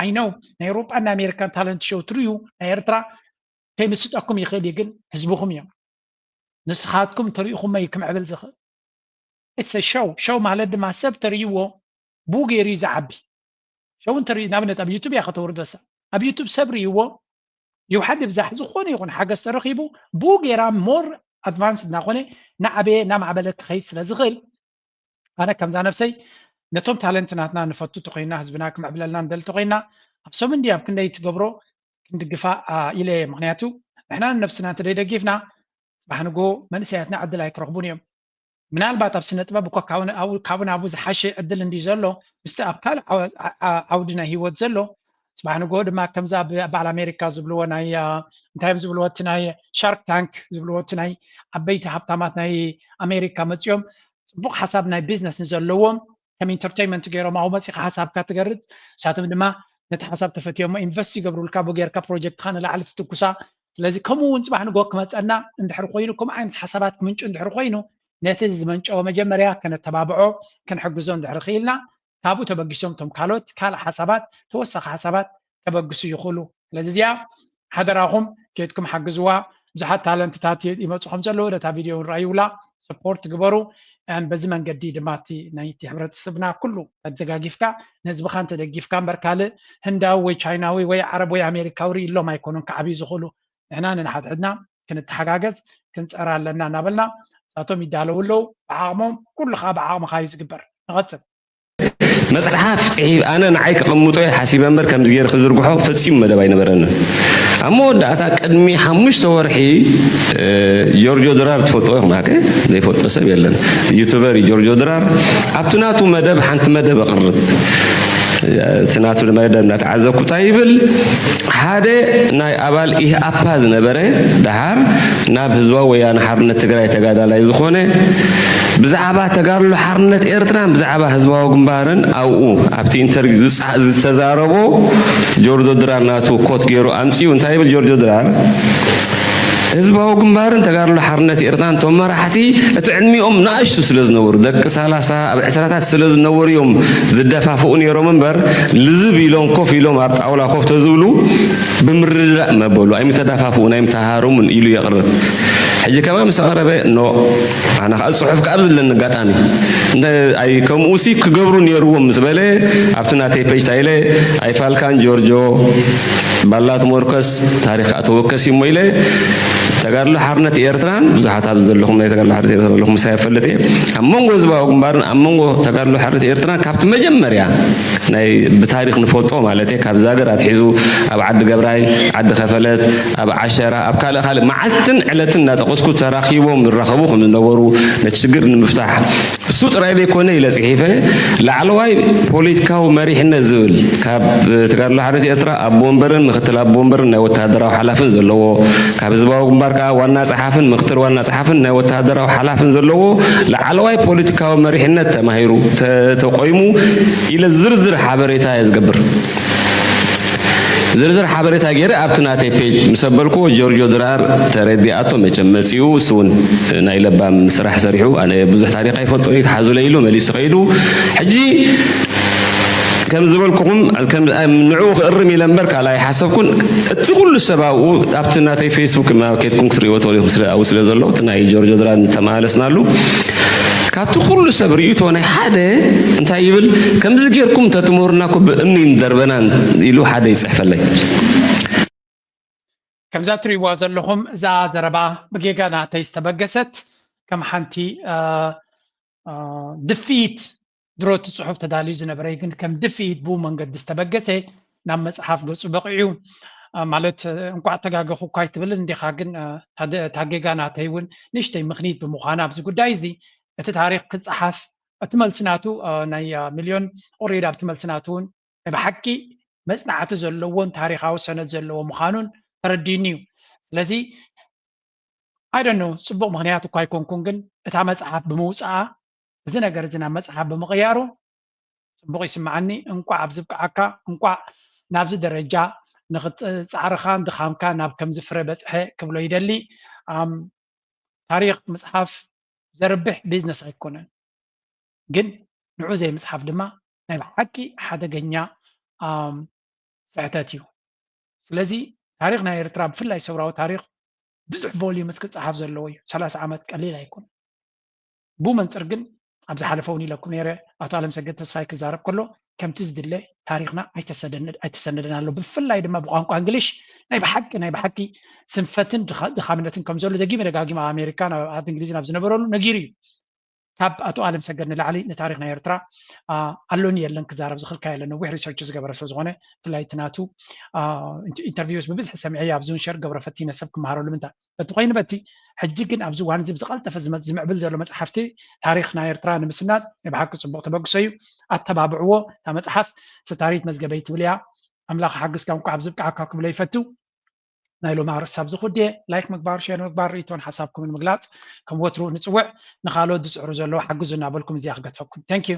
ኣይነው ናይ ኤውሮጳን ናይ ኣሜሪካን ታለንት ሾው ትርዩ ናይ ኤርትራ ከይምስጠኩም ይኽእል እዩ ግን ህዝብኹም እዮም ንስኻትኩም ተሪኢኹሞ እዩ ክምዕብል ዝኽእል it's show show ማለት ድማ ሰብ ተርእይዎ ብኡ ገይሩ እዩ ዝዓቢ show እንተርኢ ንኣብነት ኣብ ዩቱብ እያ ከተውርዶ እሳ ኣብ ዩቱብ ሰብ ርእይዎ ይውሓድ ይብዛሕ ዝኾነ ይኹን ሓገዝ ተረኺቡ ብኡ ገይራ more advance እናኾነ እናዓበየ እናማዕበለ ክኸይድ ስለ ዝኽእል ኣነ ከምዛ ነብሰይ ነቶም ታለንት ናትና ንፈቱ ተኮይና ህዝብና ክምዕብለልና ንደሊ ተኮይና ኣብ ሰሙን ድዩ ኣብ ክንደይ ትገብሮ ክንድግፋ ኢለ እየ ምክንያቱ ንሕና ንነብስና እንተደይደጊፍና ፅባሕ ንጎ መንእሰያትና ዕድል ኣይክረኽቡን እዮም ምናልባት ኣብ ስነ ጥበብ እኮ ካብኡ ናብኡ ዝሓሸ ዕድል እንድዩ ዘሎ ምስቲ ኣብ ካልእ ዓውዲ ናይ ህይወት ዘሎ ፅባሕ ንጎ ድማ ከምዛ በዓል ኣሜሪካ ዝብልዎ ናይ እንታይ እዮም ዝብልዎ እቲ ናይ ሻርክ ታንክ ዝብልዎ እቲ ናይ ዓበይቲ ሃብታማት ናይ ኣሜሪካ መፅኦም ፅቡቅ ሓሳብ ናይ ቢዝነስ ንዘለዎም ከም ኢንተርቴይንመንት ገይሮም ኣብኡ መፂኻ ሓሳብካ ትገርፅ ንሳቶም ድማ ነቲ ሓሳብ ተፈትዮሞ ኢንቨስት ይገብሩልካ ብኡ ጌርካ ፕሮጀክትካ ንላዕሊ ትትኩሳ ስለዚ ከምኡ እውን ፅባሕ ንጎ ክመፀና እንድሕር ኮይኑ ከምኡ ዓይነት ሓሳባት ክምንጩ እንድሕር ኮይኑ ነቲ ዝመንጨወ መጀመርያ ከነተባብዖ ክንሕግዞ እንድሕር ክኢልና ካብኡ ተበጊሶም እቶም ካልኦት ካልእ ሓሳባት ተወሳኺ ሓሳባት ከበግሱ ይኽእሉ ስለዚ እዚኣ ሓደራኹም ኬድኩም ሓግዝዋ ብዙሓት ታለንትታት ይመፁ ከም ዘለዉ ነታ ቪድዮ እውን ረኣይውላ ስፖርት ግበሩ በዚ መንገዲ ድማ እቲ ናይቲ ሕብረተሰብና ኩሉ ተደጋጊፍካ ንህዝብኻ እንተደጊፍካ እምበር ካልእ ህንዳዊ ወይ ቻይናዊ ወይ ዓረብ ወይ ኣሜሪካዊ ርኢ ኢሎም ኣይኮኑን ክዓብዩ ዝኽእሉ ንሕና ንንሓድሕድና ክንተሓጋገዝ ክንፀራ ኣለና እናበልና እሳቶም ይዳለዉ ኣለዉ ብዓቕሞም ኩሉ ከዓ ብዓቕምኻ እዩ ዝግበር ንቐፅል መፅሓፍ ፅሒፍ ኣነ ንዓይ ከቐምጦ እየ ሓሲበ እምበር ከምዚ ገይረ ክዝርግሖ ፈፂሙ መደብ ኣይነበረንን ኣብ መወዳእታ ቅድሚ ሓሙሽተ ወርሒ ጆርጆ ድራር ትፈልጦ ኢኹም ሓቀ ዘይፈልጦ ሰብ የለን ዩቱበር እዩ ጆርጆ ድራር ኣብቲ ናቱ መደብ ሓንቲ መደብ ኣቕርብ እቲ ናቱ መደብ እናተዓዘብኩ እንታይ ይብል ሓደ ናይ ኣባል ኢህኣፓ ዝነበረ ደሓር ናብ ህዝባዊ ወያነ ሓርነት ትግራይ ተጋዳላይ ዝኾነ ብዛዕባ ተጋድሎ ሓርነት ኤርትራን ብዛዕባ ህዝባዊ ግንባርን ኣብኡ ኣብቲ ኢንተርቪው ዝተዛረቦ ጆርጆ ድራር ናቱ ኮት ገይሩ ኣምፅኡ እንታይ ይብል ጆርጆ ድራር ህዝባዊ ግንባርን ተጋድሎ ሓርነት ኤርትራን እቶም መራሕቲ እቲ ዕድሚኦም ንኣሽቱ ስለ ዝነበሩ፣ ደቂ ሰላሳ ኣብ ዕስራታት ስለ ዝነበሩ እዮም ዝደፋፍኡ ነይሮም እምበር፣ ልዝብ ኢሎም ኮፍ ኢሎም ኣብ ጣውላ ኮፍ ተዝብሉ ብምርድዳእ መበሉ ኣይምተዳፋፍኡን ኣይምተሃሃረሙን ኢሉ የቕርብ። ሕጂ ከማ ምስ ኣቕረበ ኖ ኣነ ከዓ ጽሑፍ ከዓ ኣብዚ ዘለኒ ኣጋጣሚ እንተ ኣይ ከምኡ ሲ ክገብሩ ነይርዎም ምስ በለ ኣብቲ ናተይ ፔጅ ታይለ ኣይፋልካን ጆርጆ ባላት ሞርከስ ታሪኽ ኣተወከስ እሞ ኢለ ተጋድሎ ሓርነት ኤርትራን ብዙሓት ኣብዚ ዘለኹም ናይ ተጋድሎ ሓርነት ኤርትራ ዘለኹም ምሳይ ፈልጥ እየ ኣብ መንጎ ህዝባዊ ግንባርን ኣብ መንጎ ተጋድሎ ሓርነት ኤርትራን ካብቲ መጀመርያ ናይ ብታሪኽ ንፈልጦ ማለት እየ ካብ ዛገር ኣትሒዙ ኣብ ዓዲ ገብራይ ዓዲ ከፈለት ኣብ ዓሸራ ኣብ ካልእ ካልእ መዓልትን ዕለትን እናጠቀስኩ ተራኺቦም ይራኸቡ ከም ዝነበሩ ነቲ ሽግር ንምፍታሕ እሱ ጥራይ ዘይኮነ ኢለ ጽሒፈ ላዕለዋይ ፖለቲካዊ መሪሕነት ዝብል ካብ ተጋድሎ ሓርነት ኤርትራ ኣቦ ወንበርን ምክትል ኣቦ ወንበርን ናይ ወተሃደራዊ ሓላፍን ዘለዎ ካብ ህዝባዊ ግንባር ከዓ ዋና ጸሓፍን ምክትል ዋና ጸሓፍን ናይ ወተሃደራዊ ሓላፍን ዘለዎ ላዕለዋይ ፖለቲካዊ መሪሕነት ተማሂሩ ተቆይሙ ኢለ ዝርዝር ሓበሬታ እየ ዝገብር። ዝርዝር ሓበሬታ ገይረ ኣብቲ ናተይ ፔጅ ምስ ኣበልኩዎ ጆርጆ ድራር ተረዲኣቶ መቸም መፂኡ እሱ እውን ናይ ለባም ስራሕ ሰሪሑ ኣነ ብዙሕ ታሪክ ኣይፈልጦ እዩ ተሓዙለ ኢሉ መሊሱ ከይዱ ሕጂ ከም ዝበልኩኹም ንዕኡ ክእርም ኢለ እምበር ካልእ ኣይሓሰብኩን እቲ ኩሉ ሰብ ኣብኡ ኣብቲ ናተይ ፌስቡክ ማ ኬድኩም ክትሪእዎ ተሪኹ ኣብኡ ስለ ዘሎ እቲ ናይ ጆርጆ ድራር ተመላለስናሉ ካብቲ ኩሉ ሰብ ርእይቶ ናይ ሓደ እንታይ ይብል ከምዚ ጌርኩም ተትምህሩና እኮ ብእምኒን ደርበናን ኢሉ ሓደ ይጽሕፈለይ። ከምዛ ትሪእዋ ዘለኹም እዛ ዘረባ ብጌጋ ናተይ ዝተበገሰት ከም ሓንቲ ድፍኢት ድሮ እቲ ፅሑፍ ተዳልዩ ዝነበረ ግን ከም ድፍኢት ብኡ መንገዲ ዝተበገሰ ናብ መፅሓፍ ገፁ በቂዑ ማለት እንቋዕ ተጋገኹ እኳ ኣይትብልን እንዲኻ ግን እታ ጌጋ ናተይ እውን ንእሽተይ ምኽኒት ብምዃና ኣብዚ ጉዳይ እዚ እቲ ታሪክ ክፀሓፍ እቲ መልሲ ናቱ ናይ ሚልዮን ኦሬዲ ኣብቲ መልሲ ናቱ እውን ናይ ብሓቂ መፅናዕቲ ዘለዎን ታሪካዊ ሰነድ ዘለዎ ምዃኑን ተረዲኒ እዩ ስለዚ I don't know ፅቡቅ ምክንያት እኳ ኣይኮንኩን ግን እታ መፅሓፍ ብምውፅኣ እዚ ነገር እዚ ናብ መፅሓፍ ብምቅያሩ ፅቡቅ ይስምዓኒ እንቋዕ ኣብዚ ብቅዓካ እንቋዕ ናብዚ ደረጃ ንክትፃዕርካን ድካምካ ናብ ከምዚ ፍረ በፅሐ ክብሎ ይደሊ ታሪክ ምፅሓፍ ዘርብሕ ቢዝነስ ኣይኮነን ግን ንዑ ዘይምፅሓፍ ድማ ናይ ብሓቂ ሓደገኛ ስሕተት እዩ ስለዚ ታሪክ ናይ ኤርትራ ብፍላይ ሰውራዊ ታሪክ ብዙሕ volumes ክፀሓፍ ዘለዎ እዩ ሰላሳ ዓመት ቀሊል ኣይኮን ብመንፅር ግን ኣብ ዝሓለፈ እውን ኢለኩም ነይረ ኣቶ ኣለም ሰገድ ተስፋይ ክዛረብ ከሎ ከምቲ ዝድለ ታሪክና ኣይተሰነደን ኣሎ ብፍላይ ድማ ብቋንቋ እንግሊሽ ናይ ብሓቂ ናይ ብሓቂ ስንፈትን ድኻምነትን ከም ዘሎ ደጊመ ደጋጊመ ኣብ ኣሜሪካ ኣብ እንግሊዝን ኣብ ዝነበረሉ ነጊሩ እዩ ካብ ኣቶ ኣለም ሰገድ ንላዕሊ ንታሪክ ናይ ኤርትራ ኣሎኒ የለን ክዛረብ ዝኽልካ የለን ነዊሕ research ዝገበረ ስለዝኾነ ብፍላይ እቲ ናቱ interviews ብብዝሒ ሰሚዐ ኣብዚ ውን share ክገብሮ ፈቲነ ሰብ ክመሃረሉ ምንታይ በቲ ኮይኑ በቲ ሕጂ ግን ኣብዚ እዋን እዚ ብዝቀልጠፈ ዝምዕብል ዘሎ መፅሓፍቲ ታሪክ ናይ ኤርትራ ንምስናድ ናይ ብሓቂ ፅቡቅ ተበግሶ እዩ ኣተባብዕዎ እታ መፅሓፍ ሰታሪት መዝገበይ ትብል እያ ኣምላኽ ሓግዝካ እንኳ ኣብዚ ብቅዓካ ክብሎ ይፈቱ ናይ ሎሚ ኣርእስቲ ኣብዚ ኩድየ like ምግባር share ምግባር ርእይቶን ሓሳብኩምን ምግላፅ ከም ወትሩ ንፅውዕ ንካልኦት ዝፅዕሩ ዘለዉ ሓግዙ እናበልኩም እዚኣ ክገድፈኩም thank you